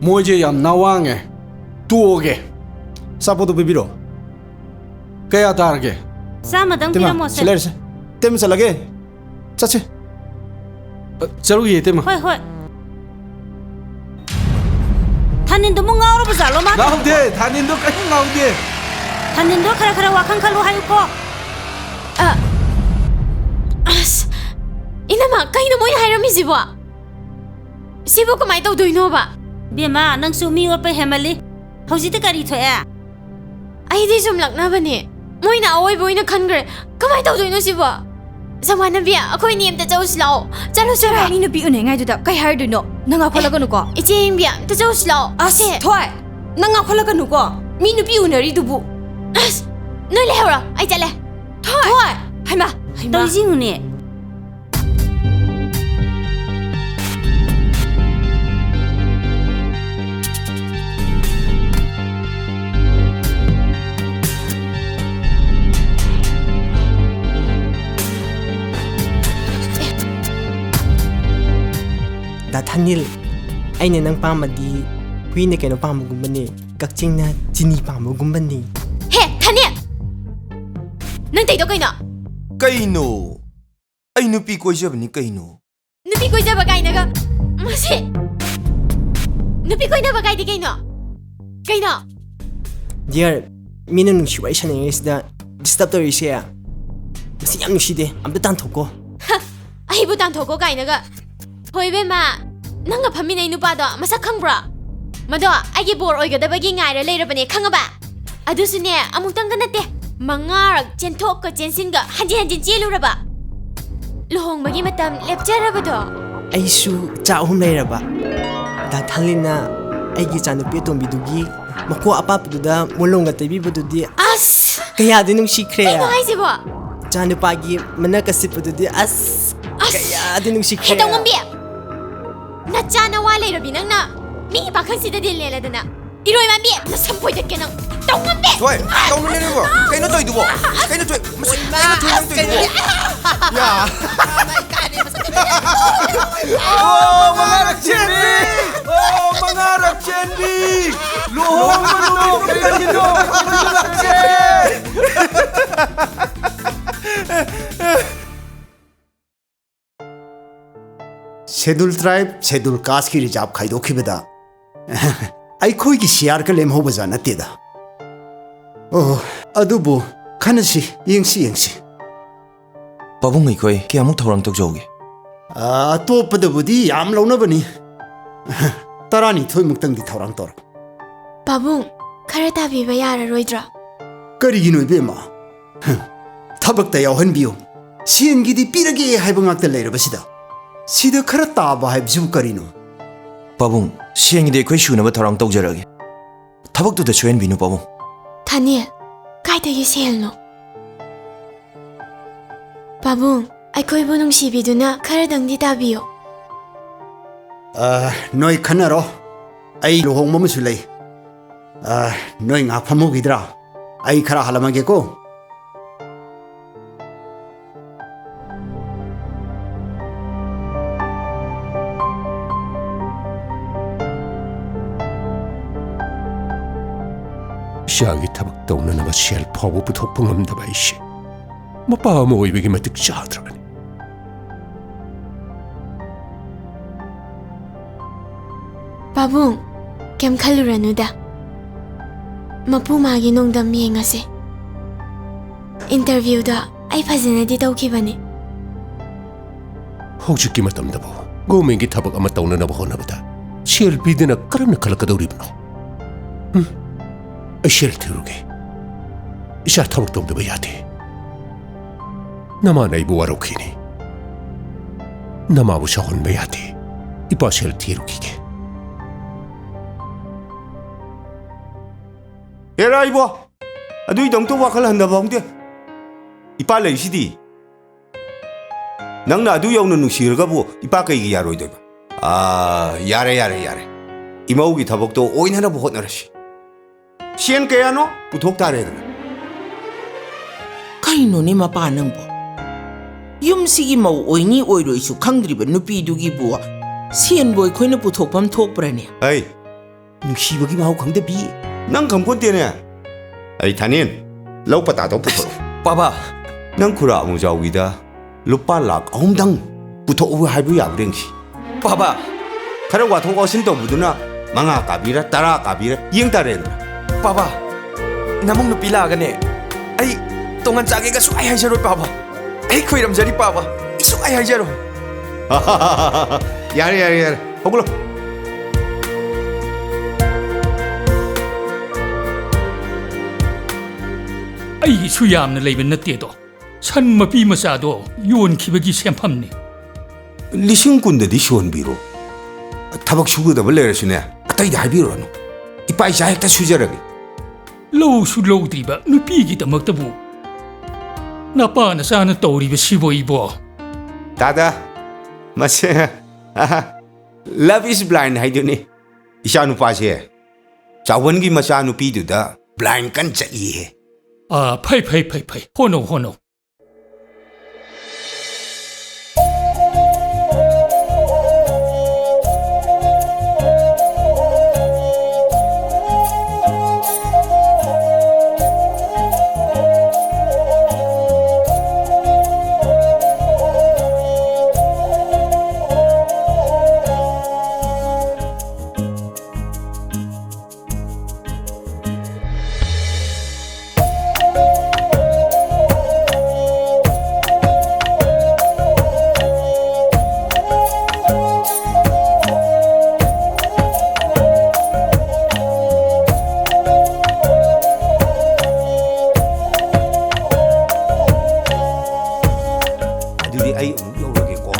ꯃꯣꯏꯁꯦ ꯌꯥꯝ ꯅꯥꯋꯥꯡꯉꯦ꯫ ꯇꯣꯛꯑꯒꯦ꯫ ꯑꯆꯥꯄꯣꯠꯇꯣ ꯄꯤꯕꯤꯔꯣ꯫ ꯀꯌꯥ ꯇꯥꯔꯒꯦ? ꯆꯥꯝꯃꯗꯪ ꯏꯇꯩꯃ, ꯄꯤꯔꯝꯃꯣꯁꯦ꯫ ꯁꯤ ꯂꯩꯔꯦꯁꯦ꯫ ꯏꯇꯩꯃ, ꯆꯠꯂꯒꯦ꯫ ꯆꯠꯁꯦ꯫ ꯑ, ꯆꯠꯂꯨꯏꯌꯦ, ꯏꯇꯩꯃ꯫ ꯍꯣꯏ, ꯍꯣꯏ꯫ ꯊꯥꯅꯤꯟꯗꯨꯕꯨ ꯉꯥꯎꯔꯕ ꯖꯥꯠꯂꯣ ꯃꯥ? ꯉꯥꯎꯗꯦ, ꯊꯥꯅꯤꯟꯗꯣ ꯀꯔꯤꯝ ꯉꯥꯎꯗꯦ꯫ ꯊꯥꯅꯤꯟꯗꯣ ꯈꯔ ꯈꯔ ꯋꯥꯈꯜ ꯈꯜꯂꯨ ꯍꯥꯏꯌꯨꯀꯣ꯫ ꯑ, ꯑꯁ, ꯏꯅꯝꯃ, ꯀꯩꯅꯣ ꯃꯣꯏꯅ ꯍꯥꯏꯔꯝꯃꯤꯁꯤꯕꯣ? ꯁꯤꯕꯨ ꯀꯃꯥꯏꯅ ꯇꯧꯗꯣꯏꯅꯣꯕ? ꯕꯦꯝꯃ, ꯅꯪꯁꯨ ꯃꯤ ꯑꯣꯠꯄ ꯍꯦꯟꯃꯜꯂꯤ꯫ ꯍꯧꯖꯤꯛꯇꯤ ꯀꯔꯤ ꯊꯣꯛꯑꯦ? ꯑꯩꯗꯤ ꯁꯨꯝ ꯂꯛꯅꯕꯅꯦ꯫ ꯃꯣꯏꯅ ꯑꯋꯣꯏꯕ ꯑꯣꯏꯅ ꯈꯟꯈ꯭ꯔꯦ꯫ ꯀꯃꯥꯏꯅ ꯇꯧꯗꯣꯏꯅꯣ ꯁꯤꯕꯣ? ꯖꯃꯥꯅꯕꯤ, ꯑꯩꯈꯣꯏ ꯑꯅꯤ ꯑꯝꯇ ꯆꯧꯁꯤ ꯂꯥꯛꯑꯣ꯫ ꯆꯠꯂꯨꯁꯤꯔꯣ? ꯆꯠꯂꯣ, ꯃꯤ ꯅꯨꯄꯤ ꯎꯅꯩꯉꯩꯗꯨꯗ ꯀꯩ ꯍꯥꯏꯔꯨꯗꯣꯏꯅꯣ? ꯅꯪ ꯉꯥꯎꯈꯠꯂꯛꯀꯅꯨꯀꯣ꯫ ꯏꯆꯦ ꯌꯦꯡꯕꯤ, ꯑꯝꯇ ꯆꯧꯁꯤ ꯂꯥꯛꯑꯣ꯫ ꯑꯁ, ꯁꯦ꯫ ꯊꯣꯏ, ꯅꯪ ꯉꯥꯎꯈꯠꯂꯛꯀꯅꯨꯀꯣ꯫ ꯃꯤ ꯅꯨꯄꯤ ꯎꯅꯔꯤꯗꯨꯕꯨ꯫ ꯑꯁ, ꯅꯣꯏ ꯂꯩꯍꯧꯔꯣ, ꯑꯩ ꯆꯠꯂꯦ꯫ ꯊꯣꯏ! ꯊꯣꯏ! ꯍꯩꯃꯥ! ꯍꯩꯃꯥ! ꯇꯧꯔꯤꯁꯤ ꯌꯦꯡꯉꯨꯅꯦ꯫ ꯗꯥ ꯊꯥꯅꯤꯜ, ꯑꯩꯅ ꯅꯪ ꯄꯥꯝꯃꯗꯤ ꯍꯨꯏꯅ ꯀꯩꯅꯣ ꯄꯥꯝꯕꯒꯨꯝꯕꯅꯦ, ꯀꯛꯆꯤꯡꯅ ꯆꯤꯅꯤ ꯄꯥꯝꯕꯒꯨꯝꯕꯅꯤ꯫ ꯍꯦ, ꯊꯥꯅꯤꯜ! ꯅꯪ ꯇꯧꯔꯤꯗꯣ ꯀꯩꯅꯣ? ꯀꯩꯅꯣ? ꯑꯩ ꯅꯨꯄꯤ ꯀꯣꯏꯖꯕꯅꯤ ꯀꯩꯅꯣ꯫ ꯅꯨꯄꯤ ꯀꯣꯏꯖꯕ ꯀꯥꯏꯅꯒ꯫ ꯃꯁꯤ꯫ ꯅꯨꯄꯤ ꯀꯣꯏꯅꯕ ꯀꯥꯏꯗꯤ ꯀꯩꯅꯣ? ꯀꯩꯅꯣ? ꯗꯤꯌꯔ, ꯃꯤꯅ ꯅꯨꯡꯁꯤ ꯋꯥꯔꯤ ꯁꯥꯟꯅꯔꯤꯉꯩꯁꯤꯗ ꯗꯤꯁꯇꯔꯕ ꯇꯧꯔꯤꯁꯦ ꯃꯁꯤ ꯌꯥꯝ ꯅꯨꯡꯁꯤꯗꯦ꯫ ꯑꯝꯇ ꯇꯥꯟꯊꯣꯛꯀꯣ꯫ ꯍ, ꯑꯩꯕꯨ ꯇꯥꯟꯊꯣꯛꯀꯣ ꯀꯥꯏꯅꯒ꯫ ꯍꯣꯏ ꯏꯕꯦꯝꯃ, ꯅꯪꯒ ꯐꯝꯃꯤꯟꯅꯩ ꯅꯨꯄꯥꯗꯣ ꯃꯁꯛ ꯈꯪꯕ꯭ꯔꯣ? ꯃꯗꯣ ꯑꯩꯒꯤ ꯕꯣꯔ ꯑꯣꯏꯒꯗꯕꯒꯤ ꯉꯥꯏꯔ ꯂꯩꯔꯕꯅꯦ, ꯈꯪꯉꯕ? ꯑꯗꯨꯁꯨꯅꯦ, ꯑꯃꯨꯛꯇꯪꯒ ꯅꯠꯇꯦ, ꯃꯉꯥꯔꯛ ꯆꯦꯟꯊꯣꯛꯀ ꯆꯦꯟꯁꯤꯟꯒ ꯍꯟꯖꯤꯟ ꯍꯟꯖꯤꯟ ꯆꯦꯜꯂꯨꯔꯕ꯫ ꯂꯨꯍꯣꯡꯕꯒꯤ ꯃꯇꯝ ꯂꯦꯞꯆꯔꯕꯗꯣ꯫ ꯑꯩꯁꯨ ꯏꯆꯥ ꯑꯍꯨꯝ ꯂꯩꯔꯕ꯫ ꯗꯥ ꯊꯥꯂꯤꯟꯅ ꯑꯩꯒꯤ ꯏꯆꯥꯅꯨꯄꯤ ꯑꯇꯣꯝꯕꯤꯗꯨꯒꯤ ꯃꯀꯣꯛ ꯑꯄꯥꯛꯄꯗꯨꯗ ꯃꯣꯂꯣꯝꯒ ꯇꯩꯕꯤꯕꯗꯨꯗꯤ ꯑꯁ! ꯀꯌꯥꯗꯤ ꯅꯨꯡꯁꯤꯈ꯭ꯔꯦ꯫ ꯀꯩꯅꯣ ꯍꯥꯏꯁꯤꯕꯣ? ꯏꯆꯥꯅꯨꯄꯥꯒꯤ ꯃꯅꯥꯛꯀ ꯁꯤꯠꯄꯗꯨꯗꯤ ꯑꯁ! ꯑꯁ! ꯀꯌꯥꯗꯤ ꯅꯨꯡꯁꯤꯈ꯭ꯔꯦ꯫ ꯍꯦ, ꯇꯧꯉꯝꯕꯤ! ꯅꯆꯥ ꯅꯋꯥ ꯂꯩꯔꯕꯤ ꯅꯪꯅ ꯃꯤꯒꯤ ꯄꯥꯈꯪꯁꯤꯗꯗꯤ ꯂꯦꯜꯂꯗꯅ꯫ ꯏꯔꯣꯏ ꯃꯥꯟꯕꯤ, ꯅꯁꯝ ꯐꯣꯏꯗꯠꯀꯦ ꯅꯪ꯫ ꯇꯧꯉꯝꯕꯤ! ꯍꯣꯏ, ꯇꯧꯅꯨꯅꯦ ꯅꯪꯕꯣ꯫ ꯀꯩꯅꯣ ꯇꯧꯔꯤꯗꯨꯕꯣ? ꯀꯩꯅꯣ ꯇꯧꯔꯤ-, ꯃꯁꯤ ꯀꯩꯅꯣ ꯇꯧꯔꯤ ꯅꯪ ꯇꯧꯔꯤꯗꯨꯕꯣ? ꯌꯥ꯫ ꯑꯣ, ꯃꯉꯥꯔꯛ ꯆꯦꯟꯕꯤ! ꯑꯣ, ꯃꯉꯥꯔꯛ ꯆꯦꯟꯕꯤ! ꯂꯨꯍꯣꯡꯕ ꯅꯨꯃꯤꯠ ꯀꯩꯅꯣ? ꯁꯦꯗꯨꯜ ꯇ꯭ꯔꯥꯏꯕ, ꯁꯦꯗꯨꯜ ꯀꯥꯁꯀꯤ ꯔꯤꯖꯥꯔꯕ ꯈꯥꯏꯗꯣꯛꯈꯤꯕꯗ ꯑꯩꯈꯣꯏꯒꯤ ꯁꯤꯌꯥꯔꯒ ꯂꯦꯝꯍꯧꯕꯖꯥꯠ ꯅꯠꯇꯦꯗ꯫ ꯑꯣ, ꯑꯗꯨꯕꯨ ꯈꯟꯅꯁꯤ, ꯌꯦꯡꯁꯤ, ꯌꯦꯡꯁꯤ꯫ ꯄꯥꯕꯨꯡ, ꯑꯩꯈꯣꯏ ꯀꯌꯥꯃꯨꯛ ꯊꯧꯔꯥꯡ ꯇꯧꯖꯍꯧꯒꯦ? ꯑ, ꯑꯇꯣꯞꯄꯗꯕꯨꯗꯤ ꯌꯥꯝ ꯂꯧꯅꯕꯅꯤ꯫ ꯇꯔꯥꯅꯤꯊꯣꯏ ꯃꯨꯛꯇꯪꯗꯤ ꯊꯧꯔꯥꯡ ꯇꯧꯔꯣ꯫ ꯄꯥꯕꯨꯡ, ꯈꯔ ꯇꯥꯕꯤꯕ ꯌꯥꯔꯔꯣꯏꯗ꯭ꯔꯣ? ꯀꯔꯤꯒꯤꯅꯣ ꯏꯕꯦꯝꯃ? ꯍꯝ, ꯊꯕꯛꯇ ꯌꯥꯎꯍꯟꯕꯤꯌꯨ꯫ ꯁꯦꯟꯒꯤꯗꯤ ꯄꯤꯔꯒꯦ ꯍꯥꯏꯕ ꯉꯥꯛꯇ ꯂꯩꯔꯕꯁꯤꯗ꯫ ꯁꯤꯗ ꯈꯔ ꯇꯥꯕ ꯍꯥꯏꯕꯁꯤꯕꯨ ꯀꯔꯤꯅꯣ? ꯄꯥꯕꯨꯡ, ꯁꯦꯟꯒꯤꯗꯤ ꯑꯩꯈꯣꯏ ꯁꯨꯅꯕ ꯊꯧꯔꯥꯡ ꯇꯧꯖꯔꯒꯦ꯫ ꯊꯕꯛꯇꯨꯗ ꯁꯣꯏꯍꯟꯕꯤꯅꯨ, ꯄꯥꯕꯨꯡ꯫ ꯊꯥꯅꯦꯜ, ꯀꯥꯏꯗꯒꯤ ꯁꯦꯜꯅꯣ? ꯄꯥꯕꯨꯡ, ꯑꯩꯈꯣꯏꯕꯨ ꯅꯨꯡꯁꯤꯕꯤꯗꯨꯅ ꯈꯔꯗꯪꯗꯤ ꯇꯥꯕꯤꯌꯨ꯫ ꯑ, ꯅꯣꯏ ꯈꯟꯅꯔꯣ꯫ ꯑꯩ ꯂꯨꯍꯣꯡꯕ ꯑꯃꯁꯨ ꯂꯩ꯫ ꯑ, ꯅꯣꯏ ꯉꯥꯏꯍꯥꯛ ꯐꯝꯍꯧꯈꯤꯗ꯭ꯔꯥ? ꯑꯩ ꯈꯔ ꯍꯜꯂꯝꯃꯒꯦꯀꯣ꯫ ꯏꯆꯥꯒꯤ ꯊꯕꯛ ꯇꯧꯅꯅꯕ ꯁꯦꯜ ꯐꯥꯎꯕ ꯄꯨꯊꯣꯛꯄ ꯉꯝꯗꯕ ꯑꯩꯁꯦ ꯃꯄꯥ ꯑꯃ ꯑꯣꯏꯕꯒꯤ ꯃꯇꯤꯛ ꯆꯥꯗ꯭ꯔꯕꯅꯤ꯫ ꯄꯥꯕꯨꯡ, ꯀꯩꯝ ꯈꯜꯂꯨꯔꯅꯨꯗ꯫ ꯃꯄꯨ ꯃꯥꯒꯤ ꯅꯣꯡꯗꯝ ꯌꯦꯡꯉꯁꯦ꯫ ꯏꯟꯇꯔꯚ꯭ꯌꯨꯗꯣ ꯑꯩ ꯐꯖꯅꯗꯤ ꯇꯧꯈꯤꯕꯅꯤ꯫ ꯍꯧꯖꯤꯛꯀꯤ ꯃꯇꯝꯗꯕꯨ ꯒꯣꯔꯃꯦꯟꯒꯤ ꯊꯕꯛ ꯑꯃ ꯇꯧꯅꯅꯕ ꯍꯣꯠꯅꯕꯗ ꯁꯦꯜ ꯄꯤꯗꯅ ꯀꯔꯝꯅ ꯈꯜꯂꯛꯀꯗꯧꯔꯤꯕꯅꯣ? ꯎꯝ, ꯑꯩ ꯁꯦꯜ ꯊꯤꯔꯨꯒꯦ꯫ ꯏꯆꯥ ꯊꯕꯛ ꯇꯧꯗꯕ ꯌꯥꯗꯦ꯫ ꯅꯃꯥꯅ ꯑꯩꯕꯨ ꯋꯥꯔꯧꯈꯤꯅꯤ꯫ ꯅꯃꯥꯕꯨ ꯁꯥꯎꯍꯟꯕ ꯌꯥꯗꯦ꯫ ꯏꯄꯥ ꯁꯦꯜ ꯊꯤꯔꯨꯈꯤꯒꯦ꯫ ꯍꯦꯔꯥ ꯏꯕꯣ, ꯑꯗꯨꯒꯤꯗꯃꯛꯇ ꯋꯥꯈꯜ ꯍꯟꯊꯕ ꯍꯧꯗꯦ꯫ ꯏꯄꯥ ꯂꯩꯔꯤꯁꯤꯗꯤ꯫ ꯅꯪꯅ ꯑꯗꯨ ꯌꯧꯅ ꯅꯨꯡꯁꯤꯔꯒꯕꯨ ꯏꯄꯥ ꯀꯩꯒꯤ ꯌꯥꯔꯣꯏꯗꯣꯏꯕ? ꯑꯥ, ꯌꯥꯔꯦ, ꯌꯥꯔꯦ, ꯌꯥꯔꯦ꯫ ꯏꯃꯧꯒꯤ ꯊꯕꯛꯇꯣ ꯑꯣꯏꯅꯅꯕ ꯍꯣꯠꯅꯔꯁꯤ꯫ ꯁꯦꯟ ꯀꯌꯥꯅꯣ ꯄꯨꯊꯣꯛ ꯇꯥꯔꯦꯗꯅ꯫ ꯀꯩꯅꯣꯅꯦ ꯃꯄꯥ ꯅꯪꯕꯣ? ꯌꯨꯝꯁꯤꯒꯤ ꯃꯧ ꯑꯣꯏꯅꯤ ꯑꯣꯏꯔꯣꯏꯁꯨ ꯈꯪꯗ꯭ꯔꯤꯕ ꯅꯨꯄꯤꯗꯨꯒꯤꯕꯨ ꯁꯦꯟꯕꯨ ꯑꯩꯈꯣꯏꯅ ꯄꯨꯊꯣꯛꯐꯝ ꯊꯣꯛꯄ꯭ꯔꯅꯦ? ꯑꯩ ꯅꯨꯡꯁꯤꯕꯒꯤ ꯃꯍꯥꯎ ꯈꯪꯗꯕꯤ꯫ ꯅꯪ ꯈꯪꯄꯣꯟꯇꯦꯅꯦ꯫ ꯑꯩ ꯊꯥꯅꯤꯟ, ꯂꯧ ꯄꯇꯥꯗꯣ ꯄꯨꯊꯣꯔꯛꯑꯣ꯫ ꯄꯥꯕ꯫ ꯅꯪ ꯈꯨꯔꯥ ꯑꯃꯨꯖꯥꯎꯒꯤꯗ ꯂꯨꯄꯥ ꯂꯥꯛ ꯑꯍꯨꯝꯗꯪ ꯄꯨꯊꯣꯛꯎ ꯍꯥꯏꯕ ꯌꯥꯕ꯭ꯔꯥ ꯌꯦꯡꯁꯤ꯫ ꯄꯥꯕ꯫ ꯈꯔ ꯋꯥꯊꯣꯛ ꯋꯥꯁꯤꯟ ꯇꯧꯕꯗꯨꯅ ꯃꯉꯥ ꯀꯥꯕꯤꯔ, ꯇꯔꯥ ꯀꯥꯕꯤꯔ ꯌꯦꯡ ꯇꯥꯔꯦꯗꯅ꯫ ꯄꯥꯕ, ꯅꯃꯧ ꯅꯨꯄꯤ ꯂꯥꯛꯑꯒꯅꯦ, ꯑꯩ ꯇꯣꯉꯥꯟ ꯆꯥꯒꯦꯒ ꯁꯨꯡꯍꯥꯏ ꯍꯥꯏꯖꯔꯣꯏ ꯄꯥꯕ꯫ ꯑꯩ ꯈꯣꯏꯔꯝꯖꯔꯤ ꯄꯥꯕ, ꯑꯩ ꯁꯨꯡꯍꯥꯏ ꯍꯥꯏꯖꯔꯣꯏ꯫ ꯌꯥꯔꯦ, ꯌꯥꯔꯦ, ꯌꯥꯔꯦ꯫ ꯍꯧꯒꯠꯂꯣ꯫ ꯑꯩꯒꯤꯁꯨ ꯌꯥꯝꯅ ꯂꯩꯕ ꯅꯠꯇꯦꯗꯣ꯫ ꯁꯟ ꯃꯄꯤ ꯃꯆꯥꯗꯣ ꯌꯣꯟꯈꯤꯕꯒꯤ ꯁꯦꯟꯐꯝꯅꯤ꯫ ꯂꯤꯁꯤꯡ ꯀꯨꯟꯗꯗꯤ ꯁꯨꯍꯟꯕꯤꯔꯣ꯫ ꯊꯕꯛ ꯁꯨꯒꯗꯕ ꯂꯩꯔꯁꯨꯅꯦ, ꯑꯇꯩꯗ ꯍꯥꯏꯕꯤꯔꯨꯔꯅꯨ꯫ ꯏꯄꯥ ꯏꯆꯥ ꯍꯦꯛꯇ ꯁꯨꯖꯔꯒꯦ꯫ ꯂꯧꯁꯨ ꯂꯧꯗ꯭ꯔꯤꯕ ꯅꯨꯄꯤꯒꯤꯗꯃꯛꯇꯕꯨ ꯅꯄꯥ ꯅꯆꯥꯅ ꯇꯧꯔꯤꯕꯁꯤꯕꯣ ꯏꯕꯣ? ꯗꯥꯗꯥ, ꯃꯁꯦ, love is blind ꯍꯥꯏꯗꯨꯅꯤ꯫ ꯏꯆꯥꯅꯨꯄꯥꯁꯦ ꯆꯥꯎꯕꯟꯒꯤ ꯃꯆꯥꯅꯨꯄꯤꯗꯨꯗ blind ꯀꯟ ꯆꯠꯂꯤꯍꯦ꯫ ꯑꯥ, ꯐꯩ, ꯐꯩ, ꯐꯩ, ꯐꯩ꯫ ꯍꯣꯠꯅꯧ, ꯍꯣꯠꯅꯧ꯫ ꯑꯩ ꯑꯃꯨꯛ ꯂꯧꯔꯒꯦꯀꯣ꯫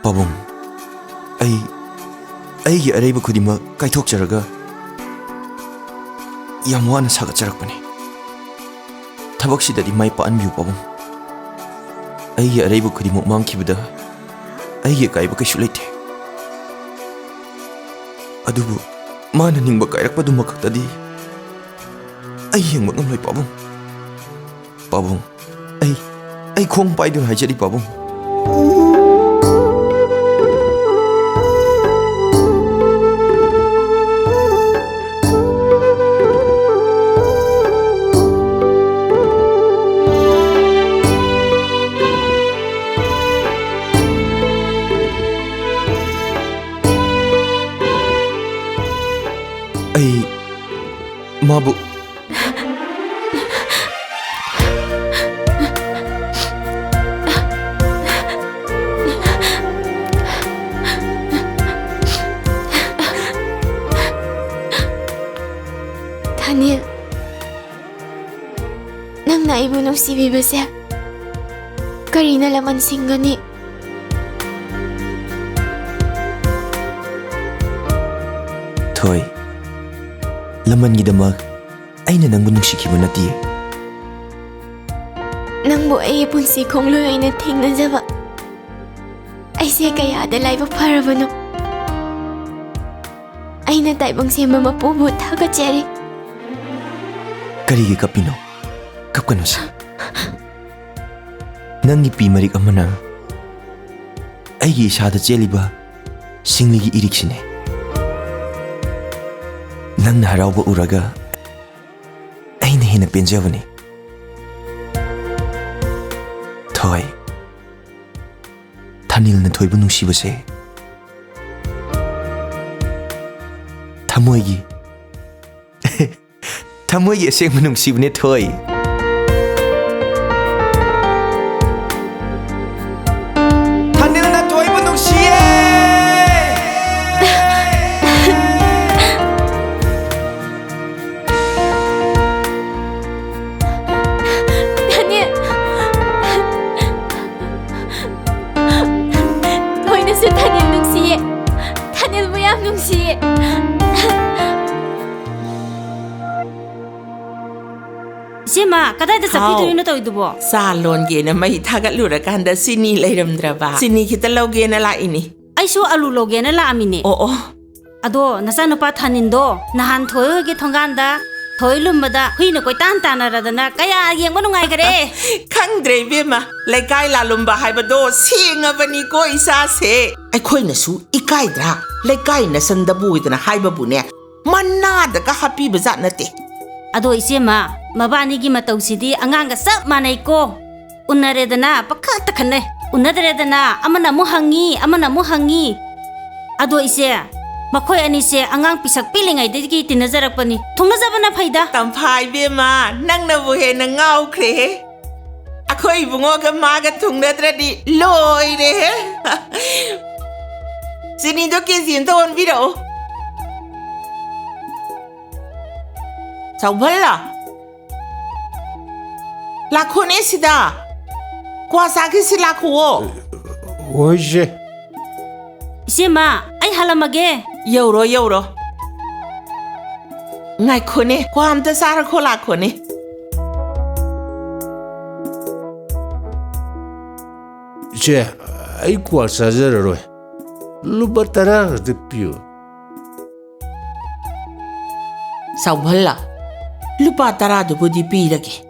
ꯄꯥꯕꯨꯡ, ꯑꯩ, ꯑꯩꯒꯤ ꯑꯔꯩꯕ ꯈꯨꯗꯤꯡꯃꯛ ꯀꯥꯏꯊꯣꯛꯆꯔꯒ ꯌꯥꯝ ꯋꯥꯅ ꯁꯥꯒꯠꯆꯔꯛꯄꯅꯤ꯫ ꯊꯕꯛꯁꯤꯗꯗꯤ ꯃꯥꯏ ꯄꯥꯛꯍꯟꯕꯤꯌꯨ, ꯄꯥꯕꯨꯡ꯫ ꯑꯩꯒꯤ ꯑꯔꯩꯕ ꯈꯨꯗꯤꯡꯃꯛ ꯃꯥꯡꯈꯤꯕꯗ ꯑꯩꯒꯤ ꯑꯀꯥꯏꯕ ꯀꯩꯁꯨ ꯂꯩꯇꯦ꯫ ꯑꯗꯨꯕꯨ ꯃꯥꯅ ꯅꯤꯡꯕ ꯀꯥꯏꯔꯛꯄꯗꯨꯃꯛ ꯈꯛꯇꯗꯤ ꯑꯩ ꯌꯦꯡꯕ ꯉꯝꯂꯣꯏ, ꯄꯥꯕꯨꯡ꯫ ꯄꯥꯕꯨꯡ, ꯑꯩ, ꯑꯩ ꯈꯣꯡ ꯄꯥꯏꯗꯨꯅ ꯍꯥꯏꯖꯔꯤ, ꯄꯥꯕꯨꯡ꯫ ꯑꯩ ꯃꯥꯕꯨ ꯊꯥꯅꯤꯜ, ꯑꯩꯕꯨ ꯅꯨꯡꯁꯤꯕꯤꯕꯁꯦ ꯀꯔꯤꯅ ꯂꯃꯟ ꯁꯤꯡꯒꯅꯤ? ꯊꯣꯏ, ꯂꯃꯟꯒꯤꯗꯃꯛ ꯑꯩꯅ ꯅꯪꯕꯨ ꯅꯨꯡꯁꯤꯈꯤꯕ ꯅꯠꯇꯤꯌꯦ꯫ ꯅꯪꯕꯨ ꯑꯩꯒꯤ ꯄꯨꯟꯁꯤ ꯈꯣꯡꯂꯣꯏ ꯑꯣꯏꯅ ꯊꯦꯡꯅꯖꯕ ꯑꯩꯁꯦ ꯀꯌꯥꯗ ꯂꯥꯏꯕꯛ ꯐꯔꯕꯅꯣ꯫ ꯑꯩꯅ ꯇꯥꯏꯕꯪ ꯁꯦꯝꯕ ꯃꯄꯨꯕꯨ ꯊꯥꯒꯠꯆꯔꯤ꯫ ꯀꯔꯤꯒꯤ ꯀꯞꯄꯤꯅꯣ? ꯀꯞꯀꯅꯨꯁꯦ꯫ ꯅꯪꯒꯤ ꯄꯤ ꯃꯔꯤꯛ ꯑꯃꯅ ꯑꯩꯒꯤ ꯏꯁꯥꯗ ꯆꯦꯜꯂꯤꯕ ꯁꯤꯡꯂꯤꯒꯤ ꯏꯔꯤꯛꯁꯤꯅꯦ꯫ ꯅꯪꯅ ꯍꯔꯥꯎꯕ ꯎꯔꯒ ꯑꯩꯅ ꯍꯦꯟꯅ ꯄꯦꯟꯖꯕꯅꯤ꯫ ꯊꯣꯏ, ꯊꯥꯅꯤꯜꯅ ꯊꯣꯏꯕꯨ ꯅꯨꯡꯁꯤꯕꯁꯦ ꯊꯃꯣꯏꯒꯤ, ꯊꯃꯣꯏꯒꯤ ꯑꯁꯦꯡꯕ ꯅꯨꯡꯁꯤꯕꯅꯦ, ꯊꯣꯏ꯫ ꯊꯥꯅꯤꯜꯅ ꯊꯣꯏꯕꯨ ꯅꯨꯡꯁꯤꯌꯦ꯫ ꯊꯥꯅꯤꯜ! ꯊꯣꯏꯅꯁꯨ ꯊꯥꯅꯤꯜ ꯅꯨꯡꯁꯤꯌꯦ꯫ ꯊꯥꯅꯤꯜꯕꯨ ꯌꯥꯝ ꯅꯨꯡꯁꯤꯌꯦ꯫ ꯏꯆꯦꯃ, ꯀꯗꯥꯏꯗ ꯍꯥꯎ꯫ ꯆꯠꯄꯤꯗꯣꯏꯅꯣ ꯇꯧꯔꯤꯗꯨꯕꯣ? ꯆꯥ ꯂꯣꯟꯒꯦꯅ ꯃꯩ ꯊꯥꯒꯠꯂꯨꯔꯀꯥꯟꯗ ꯆꯤꯅꯤ ꯂꯩꯔꯝꯗ꯭ꯔꯕ꯫ ꯆꯤꯅꯤ ꯈꯤꯇ ꯂꯧꯒꯦꯅ ꯂꯥꯛꯏꯅꯤ꯫ ꯑꯩꯁꯨ ꯑꯂꯨ ꯂꯧꯒꯦꯅ ꯂꯥꯛꯑꯝꯃꯤꯅꯦ꯫ ꯑꯣ, ꯑꯣ꯫ ꯑꯗꯣ ꯅꯆꯥꯅꯨꯄꯥ ꯊꯥꯅꯤꯟꯗꯣ ꯅꯍꯥꯟ ꯊꯣꯏ ꯍꯣꯏꯒꯤ ꯊꯣꯡꯒꯥꯟꯗ ꯊꯣꯏ ꯂꯨꯝꯕꯗ ꯍꯨꯏꯅ ꯀꯣꯏꯇꯥꯟ ꯇꯥꯟꯅꯔꯗꯅ ꯀꯌꯥ ꯌꯦꯡꯕ ꯅꯨꯡꯉꯥꯏꯈꯔꯦ꯫ ꯈꯪꯗ꯭ꯔꯦ ꯏꯕꯦꯝꯃ, ꯂꯩꯀꯥꯏ ꯂꯥꯂꯨꯝꯕ ꯍꯥꯏꯕꯗꯣ ꯁꯦꯡꯉꯕꯅꯤꯀꯣ ꯏꯆꯥꯁꯦ꯫ ꯑꯩꯈꯣꯏꯅꯁꯨ ꯏꯀꯥꯏꯗ꯭ꯔꯥ? ꯂꯩꯀꯥꯏ ꯅꯁꯟꯗꯕꯨ ꯑꯣꯏꯗꯅ ꯍꯥꯏꯕꯕꯨꯅꯦ, ꯃꯅꯥꯗꯒ ꯍꯥꯞꯄꯤꯕ ꯖꯥꯠ ꯅꯠꯇꯦ꯫ ꯑꯗꯣ ꯏꯆꯦꯃ, ꯃꯕꯥꯅꯤꯒꯤ ꯃꯇꯧꯁꯤꯗꯤ ꯑꯉꯥꯡꯒ ꯆꯞ ꯃꯥꯟꯅꯩꯀꯣ꯫ ꯎꯅꯔꯦꯗꯅ ꯄꯪꯈꯠꯇ ꯈꯠꯅꯩ, ꯎꯅꯗ꯭ꯔꯦꯗꯅ ꯑꯃꯅ ꯑꯃꯨꯛ ꯍꯪꯉꯤ, ꯑꯃꯅ ꯑꯃꯨꯛ ꯍꯪꯉꯤ꯫ ꯑꯗꯣ ꯏꯆꯦ, ꯃꯈꯣꯏ ꯑꯅꯤꯁꯦ ꯑꯉꯥꯡ ꯄꯤꯁꯛ ꯄꯤꯛꯂꯤꯉꯩꯗꯒꯤ ꯇꯤꯟꯅꯖꯔꯛꯄꯅꯤ, ꯊꯨꯡꯅꯖꯕꯅ ꯐꯩꯗ꯫ ꯇꯝꯐꯥ ꯏꯕꯦꯝꯃ, ꯅꯪꯅꯕꯨ ꯍꯦꯟꯅ ꯉꯥꯎꯈ꯭ꯔꯦꯍꯦ꯫ ꯑꯩꯈꯣꯏ ꯏꯕꯨꯡꯉꯣꯒ ꯃꯥꯒ ꯊꯨꯡꯅꯗ꯭ꯔꯗꯤ ꯂꯣꯏꯔꯦꯍꯦ꯫ ꯆꯤꯅꯤꯗꯣ ꯀꯦ ꯖꯤ ꯑꯝꯇ ꯑꯣꯟꯕꯤꯔꯛꯑꯣ꯫ ꯆꯥꯎꯕꯜꯂꯣ? ꯂꯥꯛꯈꯣꯅꯦ ꯁꯤꯗ꯫ ꯀ꯭ꯋꯥ ꯆꯥꯈꯤꯁꯤ ꯂꯥꯛꯈꯨꯑꯣ꯫ ꯍꯣꯏ, ꯏꯆꯦ꯫ ꯏꯆꯦꯃ, ꯑꯩ ꯍꯜꯂꯝꯃꯒꯦ꯫ ꯌꯧꯔꯣ, ꯌꯧꯔꯣ꯫ ꯉꯥꯏꯈꯣꯅꯦ, ꯀ꯭ꯋꯥ ꯑꯝꯇ ꯆꯥꯔꯈꯣ ꯂꯥꯛꯈꯣꯅꯦ꯫ ꯏꯆꯦ, ꯑꯩ ꯀ꯭ꯋꯥ ꯆꯥꯖꯔꯔꯣꯏ꯫ ꯂꯨꯄꯥ ꯇꯔꯥ ꯈꯛꯇ ꯄꯤꯌꯨ꯫ ꯆꯥꯎꯕꯜꯂ, ꯂꯨꯄꯥ ꯇꯔꯥꯗꯨꯕꯨꯗꯤ ꯄꯤꯔꯒꯦ꯫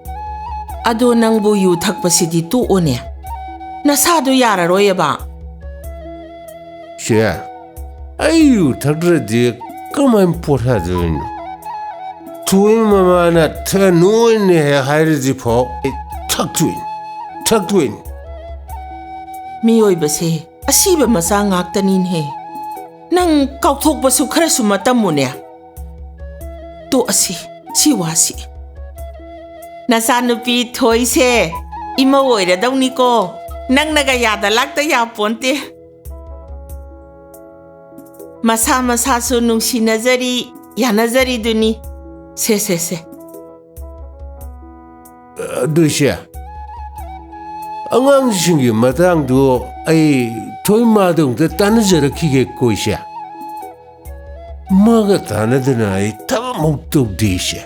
ꯑꯗꯣ ꯅꯪꯕꯨ ꯌꯨ ꯊꯛꯄꯁꯤꯗꯤ ꯇꯣꯛꯑꯣꯅꯦ꯫ ꯅꯁꯥꯗꯣ ꯌꯥꯔꯔꯣꯏꯑꯕ꯫ ꯆꯦ, ꯑꯩ ꯌꯨ ꯊꯛꯇ꯭ꯔꯗꯤ ꯀꯃꯥꯏꯅ ꯄꯣꯊꯥꯗꯣꯏꯅꯣ? ꯊꯣꯏ ꯃꯃꯥꯅ ꯊꯛꯅꯣꯏꯅꯦ ꯍꯦꯛ ꯍꯥꯏꯔꯗꯤ ꯐꯥꯎ ꯑꯩ ꯊꯛꯇꯣꯏꯅꯤ, ꯊꯛꯇꯣꯏꯅꯤ꯫ ꯃꯤꯑꯣꯏꯕꯁꯦ ꯑꯁꯤꯕ ꯃꯆꯥ ꯉꯥꯛꯇꯅꯤꯅꯦ꯫ ꯅꯪ ꯀꯥꯎꯊꯣꯛꯄꯁꯨ ꯈꯔꯁꯨ ꯃꯇꯝꯃꯨꯅꯦ꯫ ꯇꯣꯛꯑꯁꯤ, ꯁꯤ ꯋꯥꯁꯤ꯫ ꯅꯆꯥꯅꯨꯄꯤ ꯊꯣꯏꯁꯦ ꯏꯃꯧ ꯑꯣꯏꯔꯗꯧꯅꯤꯀꯣ꯫ ꯅꯪꯅꯒ ꯌꯥꯗ ꯂꯥꯛꯇ ꯌꯥꯄꯣꯟꯇꯦ꯫ ꯃꯁꯥ ꯃꯁꯥꯁꯨ ꯅꯨꯡꯁꯤꯅꯖꯔꯤ, ꯌꯥꯅꯖꯔꯤꯗꯨꯅꯤ꯫ ꯁꯦ, ꯁꯦ, ꯁꯦ꯫ ꯑꯗꯨ ꯏꯆꯦ, ꯑꯉꯥꯡꯁꯤꯡꯒꯤ ꯃꯇꯥꯡꯗꯣ ꯑꯩ ꯊꯣꯏꯃꯥꯗ ꯑꯃꯨꯛꯇ ꯇꯥꯟꯅꯖꯔꯛꯈꯤꯒꯦꯀꯣ ꯏꯆꯦ꯫ ꯃꯥꯒ ꯇꯥꯟꯅꯗꯅ ꯑꯩ ꯊꯕꯛ ꯑꯃꯨꯛ ꯇꯧꯗꯦ ꯏꯆꯦ꯫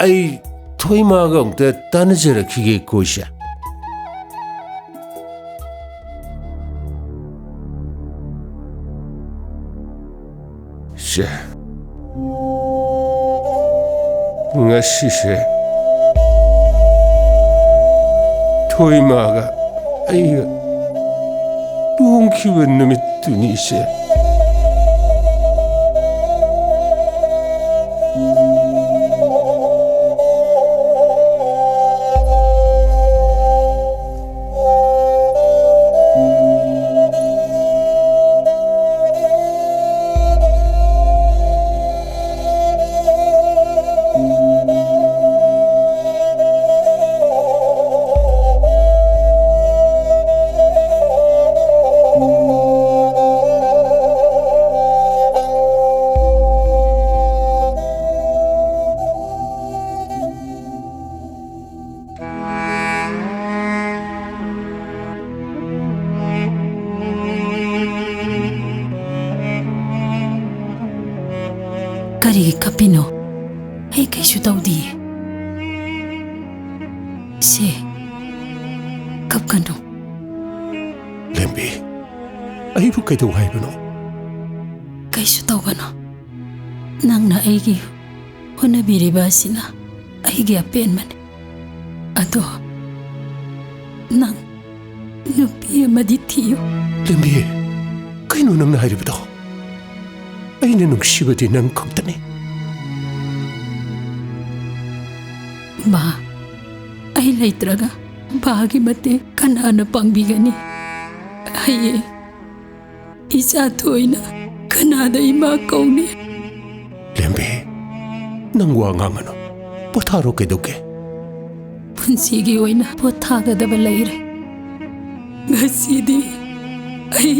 ꯑꯩ ꯊꯣꯏꯃꯥꯒ ꯑꯃꯨꯛꯇ ꯇꯥꯟꯅꯖꯔꯛꯈꯤꯒꯦꯀꯣ ꯏꯆꯦ꯫ ꯁꯦ, ꯉꯁꯤꯁꯦ ꯊꯣꯏꯃꯥꯒ ꯑꯩꯒ ꯂꯨꯍꯣꯡꯈꯤꯕ ꯅꯨꯃꯤꯠꯇꯨꯅꯤ ꯏꯆꯦ꯫ ꯀꯔꯤꯒꯤ ꯀꯞꯄꯤꯅꯣ? ꯑꯩ ꯀꯩꯁꯨ ꯇꯧꯗꯤꯌꯦ꯫ ꯁꯦ, ꯀꯞꯀꯅꯨ꯫ ꯂꯦꯝꯕꯤ, ꯑꯩꯕꯨ ꯀꯩꯗꯧ ꯍꯥꯏꯕꯅꯣ? ꯀꯩꯁꯨ ꯇꯧꯒꯅꯨ꯫ ꯅꯪꯅ ꯑꯩꯒꯤ ꯍꯣꯠꯅꯕꯤꯔꯤꯕ ꯑꯁꯤꯅ ꯑꯩꯒꯤ ꯑꯄꯦꯟꯕꯅꯤ꯫ ꯑꯗꯣ ꯅꯪ ꯅꯨꯄꯤ ꯑꯃꯗꯤ ꯊꯤꯌꯨ꯫ ꯂꯦꯝꯕꯤ, ꯀꯩꯅꯣ ꯅꯪꯅ ꯍꯥꯏꯔꯤꯕꯗꯣ? ꯑꯩꯅ ꯅꯨꯡꯁꯤꯕꯗꯤ ꯅꯪ ꯈꯛꯇꯅꯤ꯫ ꯕꯥ, ꯑꯩ ꯂꯩꯇ꯭ꯔꯒ ꯕꯥꯒꯤ ꯃꯇꯦꯡ ꯀꯅꯥꯅ ꯄꯥꯡꯕꯤꯒꯅꯤ? ꯍꯌꯦꯡ ꯏꯆꯥ ꯊꯣꯏꯅ ꯀꯅꯥꯗ ꯏꯃꯥ ꯀꯧꯅꯤ? ꯂꯦꯝꯕꯤ, ꯅꯪ ꯋꯥ ꯉꯥꯡꯒꯅꯨ꯫ ꯄꯣꯊꯥꯔꯣ, ꯀꯩꯗꯧꯒꯦ? ꯄꯨꯟꯁꯤꯒꯤ ꯑꯣꯏꯅ ꯄꯣꯊꯥꯒꯗꯕ ꯂꯩꯔꯦ꯫ ꯉꯁꯤꯗꯤ ꯑꯩ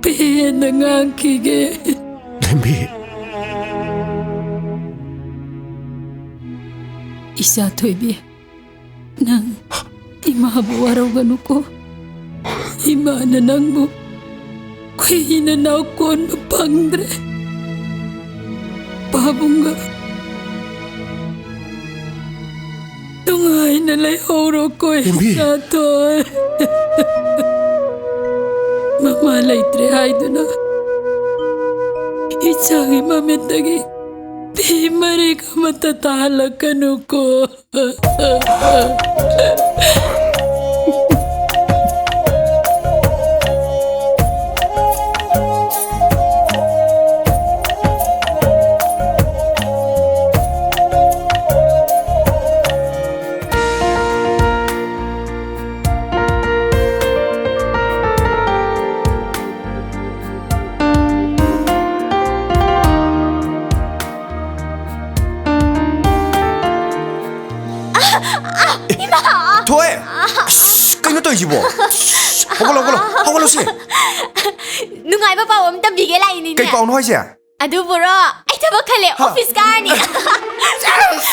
ꯄꯦꯟꯅ ꯉꯥꯡꯈꯤꯒꯦ꯫ ꯂꯦꯝꯕꯤ꯫ ꯏꯆꯥ ꯊꯣꯏꯕꯤ, ꯅꯪ ꯏꯃꯥꯕꯨ ꯋꯥꯔꯧꯒꯅꯨꯀꯣ꯫ ꯏꯃꯥꯅ ꯅꯪꯕꯨ ꯀꯨꯏꯅ ꯅꯥꯎꯀꯣꯟꯕ ꯐꯪꯗ꯭ꯔꯦ꯫ ꯄꯥꯕꯨꯡꯒ ꯅꯨꯡꯉꯥꯏꯅ ꯂꯩꯍꯧꯔꯣꯀꯣ, ꯂꯦꯝꯕꯤ꯫ ꯏꯆꯥꯊꯣꯏ꯫ ꯃꯃꯥ ꯂꯩꯇ꯭ꯔꯦ ꯍꯥꯏꯗꯨꯅ ꯏꯆꯥꯒꯤ ꯃꯃꯤꯠꯇꯒꯤ ꯄꯤ ꯃꯔꯤꯛ ꯑꯃꯠꯇ ꯇꯥꯍꯜꯂꯛꯀꯅꯨꯀꯣ꯫ ꯏꯃꯥ! ꯊꯣꯏ! ꯑꯁ, ꯀꯩꯅꯣ ꯇꯧꯔꯤꯁꯤꯕꯣ? ꯑꯁ, ꯍꯧꯒꯠꯂꯣ, ꯍꯧꯒꯠꯂꯣ, ꯍꯧꯒꯠꯂꯣ ꯁꯤ꯫ ꯅꯨꯡꯉꯥꯏꯕ ꯄꯥꯎ ꯑꯃ ꯇꯝꯕꯤꯒꯦ ꯂꯥꯛꯏꯅꯤꯅꯦ꯫ ꯀꯩ ꯄꯥꯎꯅꯣ ꯍꯥꯏꯁꯦ? ꯑꯗꯨꯕꯨꯔꯣ, ꯑꯩ ꯊꯕꯛ ꯈꯜꯂꯦ, ꯍꯥ? ꯑꯣꯐꯤꯁ ꯀꯥꯔꯅꯤ꯫ ꯑꯁ,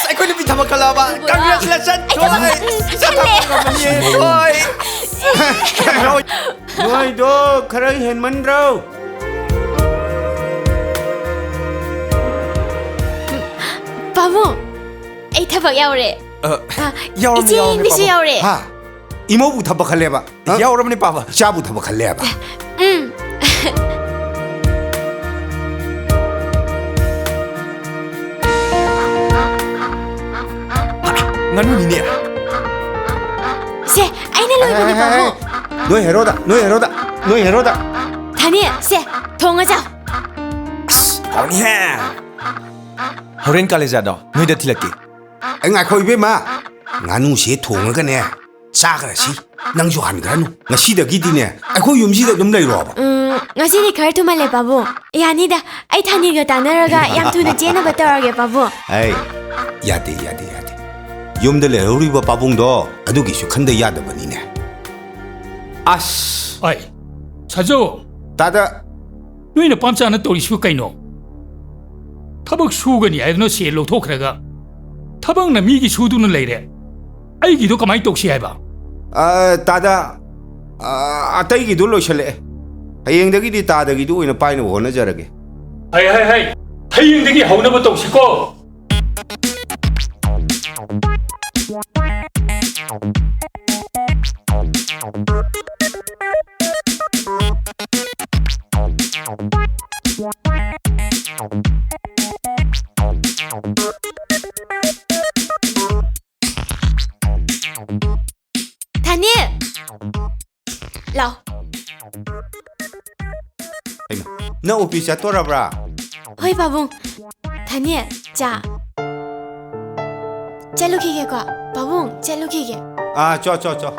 ꯑꯩꯈꯣꯏ ꯅꯨꯄꯤ ꯊꯕꯛ ꯈꯜꯂꯛꯑꯕ? ꯑꯗꯨꯕꯨꯔꯣ, ꯀꯪꯒ꯭ꯔꯦꯆꯨꯂꯦꯁꯟ, ꯑꯩ ꯊꯕꯛ ꯊꯣꯏ! ꯈꯜꯂꯦ꯫ ꯊꯣꯏ! ꯅꯣꯏꯗꯣ ꯈꯔ ꯍꯦꯟꯃꯟꯗ꯭ꯔꯣ? ꯄꯥꯕꯨꯡ, ꯑꯩ ꯊꯕꯛ ꯌꯥꯎꯔꯦ꯫ ꯑ, ꯑ, ꯌꯥꯎꯔꯝꯅꯤ, ꯏꯆꯦ ꯌꯥꯎꯔꯝꯅꯤ, ꯏꯪꯂꯤꯁꯁꯨ ꯄꯥꯕꯨꯡ꯫ ꯌꯥꯎꯔꯦ꯫ ꯍꯥ? ꯏꯃꯧꯕꯨ ꯊꯕꯛ ꯈꯜꯂꯦꯕ? ꯑ? ꯌꯥꯎꯔꯕꯅꯤ, ꯄꯥꯕ꯫ ꯏꯆꯥꯕꯨ ꯊꯕꯛ ꯈꯜꯂꯦꯕ? ꯎꯝ꯫ ꯉꯥꯅꯨꯅꯤꯅꯦ꯫ ꯁꯦ, ꯑꯩꯅ ꯂꯣꯏꯕꯅꯦ, ꯍꯦ, ꯍꯦ, ꯍꯦ, ꯄꯥꯕꯨꯡ꯫ ꯍꯦ꯫ ꯅꯣꯏ ꯍꯦꯔꯣꯗ, ꯅꯣꯏ ꯍꯦꯔꯣꯗ, ꯅꯣꯏ ꯍꯦꯔꯣꯗ꯫ ꯊꯥꯅꯤ, ꯁꯦ, ꯊꯣꯡꯉ ꯆꯥꯎ꯫ ꯑꯁ, ꯍꯥꯎꯅꯤꯍꯦ꯫ ꯍꯣꯔꯦꯟ ꯀꯥꯂꯦꯖꯥꯗꯣ ꯅꯣꯏꯗ ꯊꯤꯜꯂꯛꯀꯦ꯫ ꯑꯩ ꯉꯥꯏꯈꯣ ꯏꯕꯦꯝꯃ, ꯉꯥꯅꯨꯁꯦ ꯊꯣꯡꯉꯒꯅꯦ ꯆꯥꯈ꯭ꯔꯁꯤ꯫ ꯅꯪꯁꯨ ꯍꯟꯈ꯭ꯔꯅꯨ꯫ ꯉꯁꯤꯗꯒꯤꯗꯤꯅꯦ ꯑꯩꯈꯣꯏ ꯌꯨꯝꯁꯤꯗ ꯑꯗꯨꯝ ꯂꯩꯔꯣꯕ꯫ ꯎꯝ, ꯉꯁꯤꯗꯤ ꯈꯔ ꯊꯨꯃꯜꯂꯦ, ꯄꯥꯕꯨꯡ꯫ ꯌꯥꯅꯤꯗ, ꯑꯩ ꯊꯥꯅꯤꯒ ꯇꯥꯟꯅꯔꯒ ꯌꯥꯝ ꯊꯨꯅ ꯆꯦꯟꯅꯕ ꯇꯧꯔꯒꯦ, ꯄꯥꯕꯨꯡ꯫ ꯑꯩ, ꯌꯥꯗꯦ, ꯌꯥꯗꯦ, ꯌꯥꯗꯦ꯫ ꯌꯨꯝꯗ ꯂꯩꯍꯧꯔꯤꯕ ꯄꯥꯕꯨꯡꯗꯣ ꯑꯗꯨꯒꯤꯁꯨ ꯈꯟꯗ ꯌꯥꯗꯕꯅꯤꯅꯦ꯫ ꯑꯁ! ꯑꯩ, ꯁꯥꯖꯧ! ꯇꯥꯗ! ꯅꯣꯏ ꯅꯄꯥꯝꯆꯥꯅ ꯇꯧꯔꯤꯁꯤꯕꯨ ꯀꯩꯅꯣ? ꯊꯕꯛ ꯁꯨꯒꯅꯤ ꯍꯥꯏꯗꯨꯅ ꯁꯦꯜ ꯂꯧꯊꯣꯛꯈ꯭ꯔꯒ, ꯊꯕꯛꯅ ꯃꯤꯒꯤ ꯁꯨꯗꯨꯅ ꯂꯩꯔꯦ꯫ ꯑꯩꯒꯤꯗꯣ ꯀꯃꯥꯏꯅ ꯇꯧꯁꯤ ꯍꯥꯏꯕ? ꯑ, ꯇꯥꯗ, ꯑ, ꯑꯇꯩꯒꯤꯗꯣ ꯂꯣꯏꯁꯤꯜꯂꯛꯑꯦ꯫ ꯍꯌꯦꯡꯗꯒꯤꯗꯤ ꯇꯥꯗꯒꯤꯗꯨ ꯑꯣꯏꯅ ꯄꯥꯏꯅꯕ ꯍꯣꯠꯅꯖꯔꯒꯦ꯫ ꯍꯩ, ꯍꯩ, ꯍꯩ! ꯍꯌꯦꯡꯗꯒꯤ ꯍꯧꯅꯕ ꯇꯧꯁꯤꯀꯣ꯫ ꯊꯥꯅꯤ! ꯂꯥꯎ꯫ ꯍꯩꯃꯥ, ꯅꯪ ꯑꯣꯐꯤꯁ ꯆꯠꯇꯣꯔꯕ꯭ꯔꯥ? ꯍꯣꯏ, ꯄꯥꯕꯨꯡ꯫ ꯊꯥꯅꯤ, ꯆꯥ꯫ ꯆꯠꯂꯨꯈꯤꯒꯦꯀꯣ꯫ ꯄꯥꯕꯨꯡ, ꯆꯠꯂꯨꯈꯤꯒꯦ꯫ ꯑꯥ, ꯆꯣ, ꯆꯣ, ꯆꯣ꯫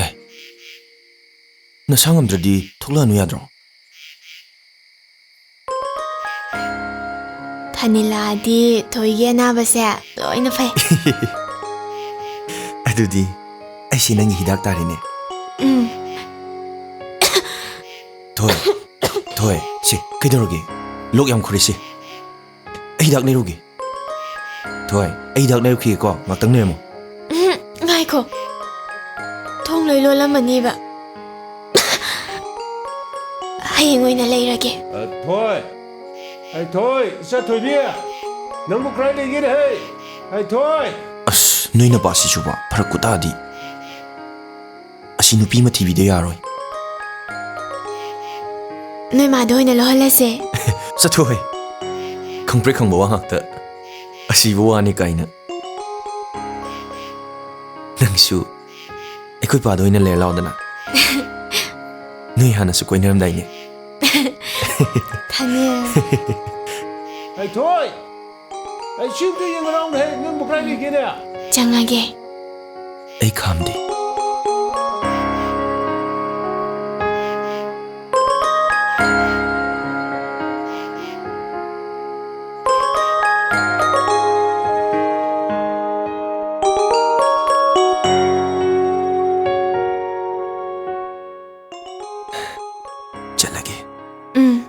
ꯑꯦ, ꯅꯁꯥ ꯉꯝꯗ꯭ꯔꯗꯤ ꯊꯣꯛꯂꯛꯑꯅꯨ ꯌꯥꯗ꯭ꯔꯣ? ꯐꯅꯤꯂꯥꯗꯤ ꯊꯣꯏꯒꯤ ꯑꯅꯥꯕꯁꯦ ꯂꯣꯏꯅ ꯐꯩ꯫ ꯑꯗꯨꯗꯤ ꯑꯩꯁꯦ ꯅꯪꯒꯤ ꯍꯤꯗꯥꯛ ꯇꯥꯔꯦꯅꯦ꯫ ꯎꯝ꯫ ꯊꯣꯏ, ꯊꯣꯏ, ꯁꯦ, ꯀꯩꯗꯧꯔꯒꯦ? ꯂꯣꯛ ꯌꯥꯝ ꯈꯨꯔꯤꯁꯦ꯫ ꯑꯩ ꯍꯤꯗꯥꯛ ꯂꯩꯔꯨꯒꯦ꯫ ꯊꯣꯏ, ꯑꯩ ꯍꯤꯗꯥꯛ ꯂꯩꯔꯨꯈꯤꯒꯦꯀꯣ, ꯉꯥꯛꯇꯪ ꯂꯩꯔꯝꯃꯣ꯫ ꯎꯝ, ꯉꯥꯏꯈꯣ꯫ ꯊꯣꯡ ꯂꯣꯏ ꯂꯣꯜꯂꯝꯃꯅꯤꯕ꯫ ꯍꯌꯦꯡ ꯑꯣꯏꯅ ꯂꯩꯔꯒꯦ꯫ ꯑ, ꯊꯣꯏ! ꯑꯩ ꯊꯣꯏ! ꯏꯆꯥ ꯊꯣꯏꯕꯤ! ꯅꯪꯕꯨ ꯀꯗꯥꯏ ꯂꯩꯒꯦꯅꯦ, ꯍꯦ? ꯑꯩ ꯊꯣꯏ! ꯑꯁ, ꯅꯣꯏ ꯅꯄꯥꯁꯤꯁꯨꯕ, ꯐꯔꯛ ꯈꯨꯇꯥꯗꯤ꯫ ꯑꯁꯤ ꯅꯨꯄꯤ ꯑꯃ ꯊꯤꯕꯤꯗ ꯌꯥꯔꯣꯏ꯫ ꯅꯣꯏ ꯃꯥꯗ ꯑꯣꯏꯅ ꯂꯧꯍꯜꯂꯁꯦ꯫ ꯆꯠꯊꯣꯛꯍꯦ꯫ ꯈꯪꯄ꯭ꯔꯦꯛ ꯈꯪꯕ ꯋꯥ ꯉꯥꯛꯇ꯫ ꯑꯁꯤꯕꯨ ꯋꯥꯅꯤ ꯀꯥꯏꯅ꯫ ꯅꯪꯁꯨ ꯑꯩꯈꯣꯏ ꯄꯥꯗ ꯑꯣꯏꯅ ꯂꯩꯔ ꯂꯥꯎꯗꯅ꯫ ꯅꯣꯏ ꯍꯥꯟꯅꯁꯨ ꯀꯣꯏꯅꯔꯝꯗꯥꯏꯅꯦ꯫ ꯈꯪꯉꯦ꯫ ꯑꯩ ꯊꯣꯏ! ꯑꯩ ꯁꯤ ꯑꯝꯇ ꯌꯦꯡꯉꯨ ꯂꯥꯎꯅꯦꯍꯦ, ꯅꯪꯕꯨ ꯀꯗꯥꯏ ꯂꯩꯒꯦꯅꯦ? ꯆꯪꯉꯒꯦ꯫ ꯑꯩ ꯈꯥꯝꯗꯦ꯫ ꯆꯠꯂꯒꯦ꯫ ꯎꯝ꯫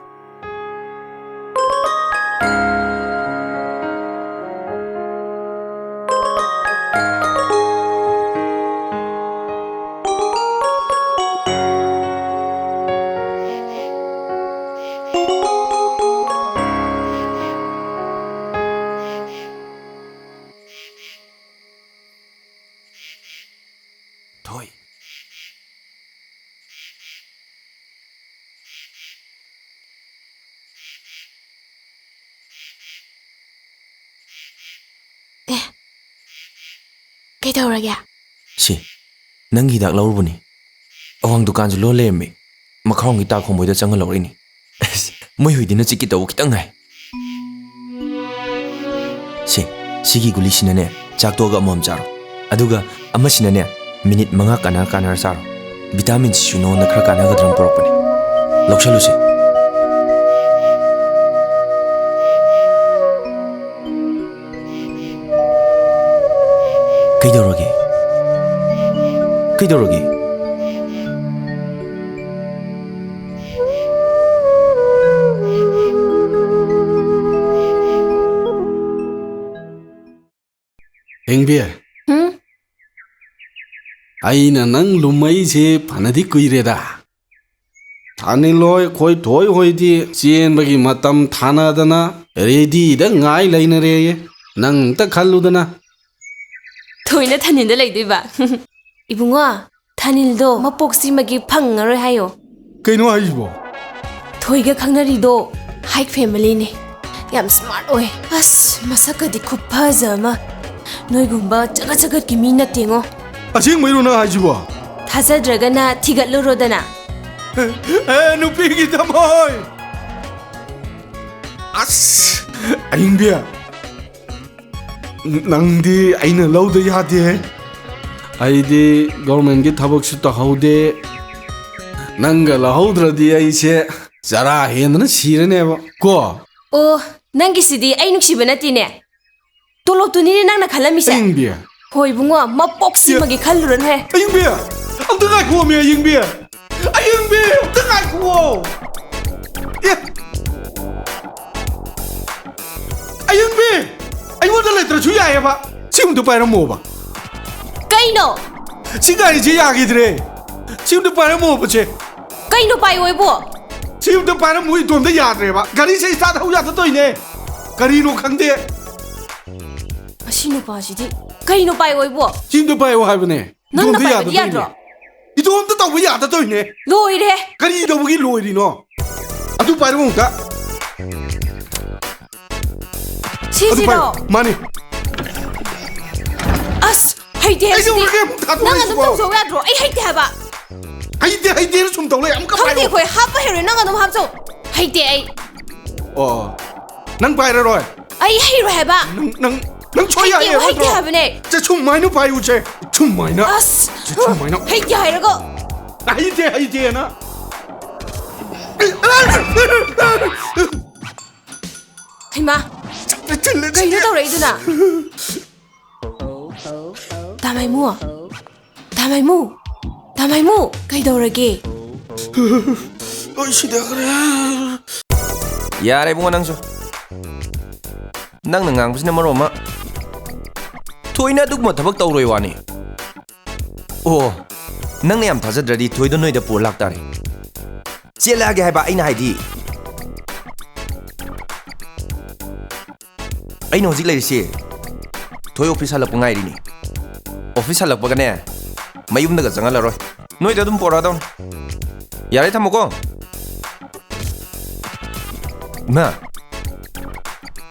ꯀꯩꯗꯧꯔꯒꯦ? ꯁꯤ, ꯅꯪꯒꯤ ꯍꯤꯗꯥꯛ ꯂꯧꯔꯨꯕꯅꯤ꯫ ꯑꯋꯥꯡ ꯗꯨꯀꯥꯟꯁꯨ ꯂꯣꯟ ꯂꯩꯔꯝꯃꯤ꯫ ꯃꯈꯥꯔꯣꯝꯒꯤ ꯇꯥ ꯈꯣꯡꯕꯣꯏꯗ ꯆꯪꯉ ꯂꯧꯔꯛꯏꯅꯤ꯫ ꯑꯁ, ꯃꯣꯏ ꯍꯨꯏꯗꯤꯅ ꯆꯤꯛꯀꯦ ꯇꯧꯕ ꯈꯤꯇꯪ ꯉꯥꯏ꯫ ꯁꯤ, ꯁꯤꯒꯤ ꯒꯨꯂꯤꯁꯤꯅꯅꯦ, ꯆꯥꯛ ꯇꯣꯛꯑꯒ ꯑꯃꯃꯝ ꯆꯥꯔꯣ꯫ ꯑꯗꯨꯒ ꯑꯃꯁꯤꯅꯅꯦ, ꯃꯤꯅꯤꯠ ꯃꯉꯥ ꯀꯥꯟꯅ ꯀꯥꯟꯅꯔ ꯆꯥꯔꯣ꯫ ꯚꯤꯇꯥꯃꯤꯟꯁꯤꯁꯨ ꯅꯉꯣꯟꯗ ꯈꯔ ꯀꯥꯟꯅꯒꯗ꯭ꯔꯅ ꯄꯨꯔꯛꯄꯅꯦ꯫ ꯂꯧꯁꯜꯂꯨꯁꯦ꯫ ꯀꯩꯗꯧꯔꯒꯦ? ꯀꯩꯗꯧꯔꯒꯦ? ꯍꯦꯡꯕꯤ, ꯍꯨꯝ? ꯑꯩꯅ ꯅꯪ ꯂꯨꯝꯃꯩꯁꯦ ꯐꯅꯗꯤ ꯀꯨꯏꯔꯦꯗ꯫ ꯊꯥꯅꯤꯜꯍꯣꯏ, ꯈꯣꯏꯊꯣꯏ ꯍꯣꯏꯗꯤ ꯆꯦꯟꯕꯒꯤ ꯃꯇꯝ ꯊꯥꯅꯗꯅ ꯔꯦꯗꯤꯗ ꯉꯥꯏ ꯂꯩꯅꯔꯦꯌꯦ꯫ ꯅꯪ ꯑꯝꯇ ꯈꯜꯂꯨꯗꯅ꯫ ꯊꯣꯏꯅ ꯊꯥꯅꯤꯜꯗ ꯂꯩꯗꯣꯏꯕ? ꯏꯕꯨꯡꯉꯣ, ꯊꯥꯅꯤꯜꯗꯣ ꯃꯄꯣꯛ ꯁꯤꯃꯒꯤ ꯐꯪꯉꯔꯣꯏ ꯍꯥꯏꯌꯣ꯫ ꯀꯩꯅꯣ ꯍꯥꯏꯁꯤꯕꯣ? ꯊꯣꯏꯒ ꯈꯪꯅꯔꯤꯗꯣ ꯍꯥꯏꯠ ꯐꯦꯃꯤꯂꯤꯅꯦ꯫ ꯌꯥꯝ ꯁ꯭ꯃꯥꯔꯠ ꯑꯣꯏ꯫ ꯑꯁ, ꯃꯁꯛꯀꯗꯤ ꯈꯨꯐꯖ ꯑꯃ꯫ ꯅꯣꯏꯒꯨꯝꯕ ꯆꯒꯠ ꯆꯒꯠꯀꯤ ꯃꯤ ꯅꯠꯇꯦꯉꯣ꯫ ꯑꯁꯦꯡꯕꯩꯔꯣ ꯅꯪ ꯍꯥꯏꯁꯤꯕꯣ? ꯊꯥꯖꯗ꯭ꯔꯒꯅ ꯊꯤꯒꯠꯂꯨꯔꯣꯗꯅ꯫ ꯑꯦ, ꯅꯨꯄꯤꯒꯤ ꯊꯃꯣꯏ! ꯑꯁ, ꯑꯍꯤꯡꯕꯤ, ꯅꯪꯗꯤ ꯑꯩꯅ ꯂꯧꯗ ꯌꯥꯗꯦ꯫ ꯑꯩꯗꯤ ꯒꯣꯔꯃꯦꯟꯒꯤ ꯊꯕꯛꯁꯨ ꯇꯧꯍꯧꯗꯦ꯫ ꯅꯪꯒ ꯂꯧꯍꯧꯗ꯭ꯔꯗꯤ ꯑꯩꯁꯦ ꯆꯔꯥ ꯍꯦꯟꯗꯅ ꯁꯤꯔꯅꯦꯕ ꯀꯣ꯫ ꯑꯣ, ꯅꯪꯒꯤꯁꯤꯗꯤ ꯑꯩ ꯅꯨꯡꯁꯤꯕ ꯅꯠꯇꯦꯅꯦ꯫ ꯇꯣꯂꯣꯞꯇꯨꯅꯤꯅꯦ ꯅꯪꯅ ꯈꯜꯂꯝꯃꯤꯁꯦ꯫ ꯑꯌꯤꯡꯕꯤ꯫ ꯍꯣꯏ ꯏꯕꯨꯡꯉꯣ, ꯃꯄꯣꯛ ꯁꯤꯃꯒꯤ ꯈꯜꯂꯨꯔꯅꯨꯍꯦ꯫ ꯑꯌꯤꯡꯕꯤ, ꯑꯝꯇ ꯉꯥꯏꯈꯣꯃꯤ ꯑꯌꯤꯡꯕꯤ꯫ ꯑꯌꯤꯡꯕꯤ, ꯑꯝꯇ ꯉꯥꯏꯈꯨꯑꯣ꯫ ꯑꯦ꯫ ꯑꯌꯤꯡꯕꯤ, ꯑꯩꯉꯣꯟꯗ ꯂꯩꯇ꯭ꯔꯁꯨ ꯌꯥꯏꯑꯕ꯫ ꯁꯤ ꯑꯝꯇ ꯄꯥꯏꯔꯝꯃꯣꯕ꯫ ꯀꯩꯅꯣ? ꯁꯤ ꯒꯥꯔꯤꯁꯦ ꯌꯥꯈꯤꯗ꯭ꯔꯦ꯫ ꯁꯤ ꯑꯝꯇ ꯄꯥꯏꯔꯝꯃꯣꯕ ꯆꯦ꯫ ꯀꯩꯅꯣ ꯄꯥꯏꯌꯣ ꯏꯕꯣ? ꯁꯤ ꯑꯝꯇ ꯄꯥꯏꯔꯝꯃꯨ, ꯏꯇꯣꯝꯇ ꯌꯥꯗ꯭ꯔꯦꯕ꯫ ꯒꯥꯔꯤꯁꯦ start ꯍꯧ ꯌꯥꯗ ꯇꯧꯔꯤꯅꯦ꯫ ꯀꯔꯤꯅꯣ ꯈꯪꯗꯦ꯫ ꯃꯁꯤ ꯅꯨꯄꯥꯁꯤꯗꯤ ꯀꯩꯅꯣ ꯄꯥꯏꯌꯣ ꯏꯕꯣ? ꯁꯤ ꯑꯝꯇ ꯄꯥꯏꯌꯣ ꯍꯥꯏꯕꯅꯦ꯫ ꯅꯪꯅ ꯏꯇꯣꯝꯇ ꯄꯥꯏꯕꯗꯤ ꯌꯥꯗ ꯇꯧꯔꯤꯅꯦ꯫ ꯌꯥꯗ꯭ꯔꯣ? ꯏꯇꯣꯝꯇ ꯇꯧꯕ ꯌꯥꯗ ꯇꯧꯔꯤꯅꯦ꯫ ꯂꯣꯏꯔꯦ꯫ ꯀꯔꯤ ꯇꯧꯕꯒꯤ ꯂꯣꯏꯔꯤꯅꯣ? ꯑꯗꯨ ꯄꯥꯏꯔꯣ ꯑꯃꯨꯛꯇ꯫ ꯑꯗꯨ ꯁꯤꯁꯤꯔꯣ? ꯄꯥꯏꯔꯣ꯫ ꯃꯥꯅꯤ꯫ ꯑꯁ, ꯍꯩꯇꯦ ꯍꯥꯏꯕꯁꯤꯗꯤ꯫ ꯀꯩꯗꯧꯔꯒꯦ? ꯑꯃꯨꯛ ꯊꯥꯗꯣꯛꯑꯣ ꯅꯪ ꯑꯗꯨꯝ ꯍꯥꯏꯁꯤꯕꯣ? ꯇꯧꯖꯧ ꯌꯥꯗ꯭ꯔꯣ? ꯑꯩ ꯍꯩꯇꯦ ꯍꯥꯏꯕ꯫ ꯍꯩꯇꯦ ꯍꯩꯇꯦꯅ ꯁꯨꯝ ꯇꯧ ꯂꯩ꯫ ꯑꯃꯨꯛꯀ ꯈꯪꯗꯦ, ꯄꯥꯏꯔꯛꯑꯣ꯫ ꯑꯩꯈꯣꯏ ꯍꯥꯞꯄ ꯍꯩꯔꯣꯏ, ꯅꯪ ꯑꯗꯨꯝ ꯍꯥꯞꯆꯧ꯫ ꯍꯩꯇꯦ ꯑꯩ꯫ ꯑꯣ, ꯅꯪ ꯄꯥꯏꯔꯔꯣꯏ? ꯑꯩ ꯍꯩꯔꯣꯏ ꯍꯥꯏꯕ꯫ ꯅꯪ ꯅꯪ ꯅꯪ ꯁꯣꯏ ꯍꯩꯇꯦ, ꯌꯥꯏꯌꯦ ꯍꯩꯇꯦ ꯅꯠꯇ꯭ꯔꯣ? ꯍꯥꯏꯕꯅꯦ꯫ ꯆꯦ, ꯁꯨꯃꯥꯏꯅ ꯄꯥꯏꯌꯨ ꯆꯦ꯫ ꯁꯨꯃꯥꯏꯅ꯫ ꯑꯁ, ꯆꯦ, ꯁꯨꯃꯥꯏꯅ꯫ ꯍꯩꯇꯦ ꯍꯥꯏꯔꯒ꯫ ꯍꯩꯇꯦ ꯍꯩꯇꯦꯅ꯫ ꯍꯩꯃꯥ, ꯀꯩꯅꯣ ꯇꯧꯔꯛꯏꯗꯨꯅ? ꯇꯥꯃꯥꯏꯃꯨ, ꯇꯥꯃꯥꯏꯃꯨ, ꯇꯥꯃꯥꯏꯃꯨ, ꯀꯩꯗꯧꯔꯒꯦ? ꯑꯩ ꯁꯤꯗꯈ꯭ꯔꯦ꯫ ꯌꯥꯔꯦ ꯏꯕꯨꯡꯉꯣ, ꯅꯪꯁꯨ꯫ ꯅꯪꯅ ꯉꯥꯡꯕꯁꯤꯅ ꯃꯔꯣꯟ ꯑꯃ꯫ ꯊꯣꯏꯅ ꯑꯗꯨꯒꯨꯝꯕ ꯊꯕꯛ ꯇꯧꯔꯣꯏ ꯋꯥꯅꯤ꯫ ꯑꯣ, ꯅꯪꯅ ꯌꯥꯝ ꯊꯥꯖꯗ꯭ꯔꯗꯤ ꯊꯣꯏꯗꯣ ꯅꯣꯏꯗ ꯄꯨꯔ ꯂꯥꯛꯇꯥꯔꯦ꯫ ꯆꯦꯜꯂꯛꯑꯒꯦ ꯍꯥꯏꯕ ꯑꯩꯅ ꯍꯥꯏꯗꯤ꯫ ꯑꯩꯅ ꯍꯧꯖꯤꯛ ꯂꯩꯔꯤꯁꯤ ꯊꯣꯏ ꯑꯣꯐꯤꯁ ꯍꯜꯂꯛꯄ ꯉꯥꯏꯔꯤꯅꯤ꯫ ꯑꯣꯐꯤꯁ ꯍꯜꯂꯛꯄꯒꯅꯦ, ꯃꯌꯨꯝꯗꯒ ꯆꯪꯍꯜꯂꯔꯣꯏ꯫ ꯅꯣꯏꯗ ꯑꯗꯨꯝ ꯄꯣꯔꯛꯑꯗꯧꯅꯤ꯫ ꯌꯥꯔꯦ, ꯊꯝꯃꯣꯀꯣ꯫ ꯏꯃꯥ,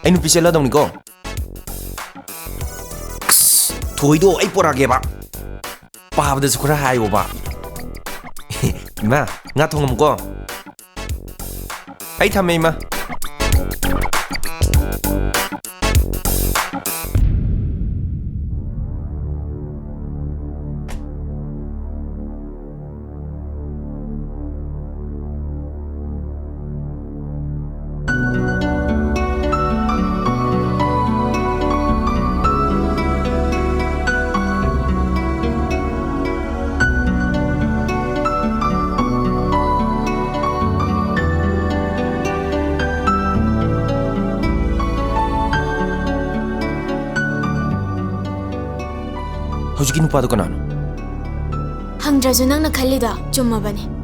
ꯑꯩ ꯅꯨꯄꯤ ꯆꯦꯜꯂꯗꯧꯅꯤꯀꯣ꯫ ꯑꯁ, ꯊꯣꯏꯗꯣ ꯑꯩ ꯄꯣꯔꯛꯑꯒꯦꯕ꯫ ꯄꯥꯕꯗꯁꯨ ꯈꯔ ꯍꯥꯏꯌꯣꯕ꯫ ꯏꯃꯥ, ꯉꯥ ꯊꯣꯡꯉꯝꯃꯨꯀꯣ꯫ ꯑꯩ ꯊꯝꯃꯦ, ꯏꯃꯥ꯫ ꯍꯧꯖꯤꯛꯀꯤ ꯅꯨꯄꯥꯗꯣ ꯀꯅꯥꯅꯣ? ꯍꯪꯗ꯭ꯔꯁꯨ ꯅꯪꯅ ꯈꯜꯂꯤꯗꯣ ꯆꯨꯝꯃꯕꯅꯦ꯫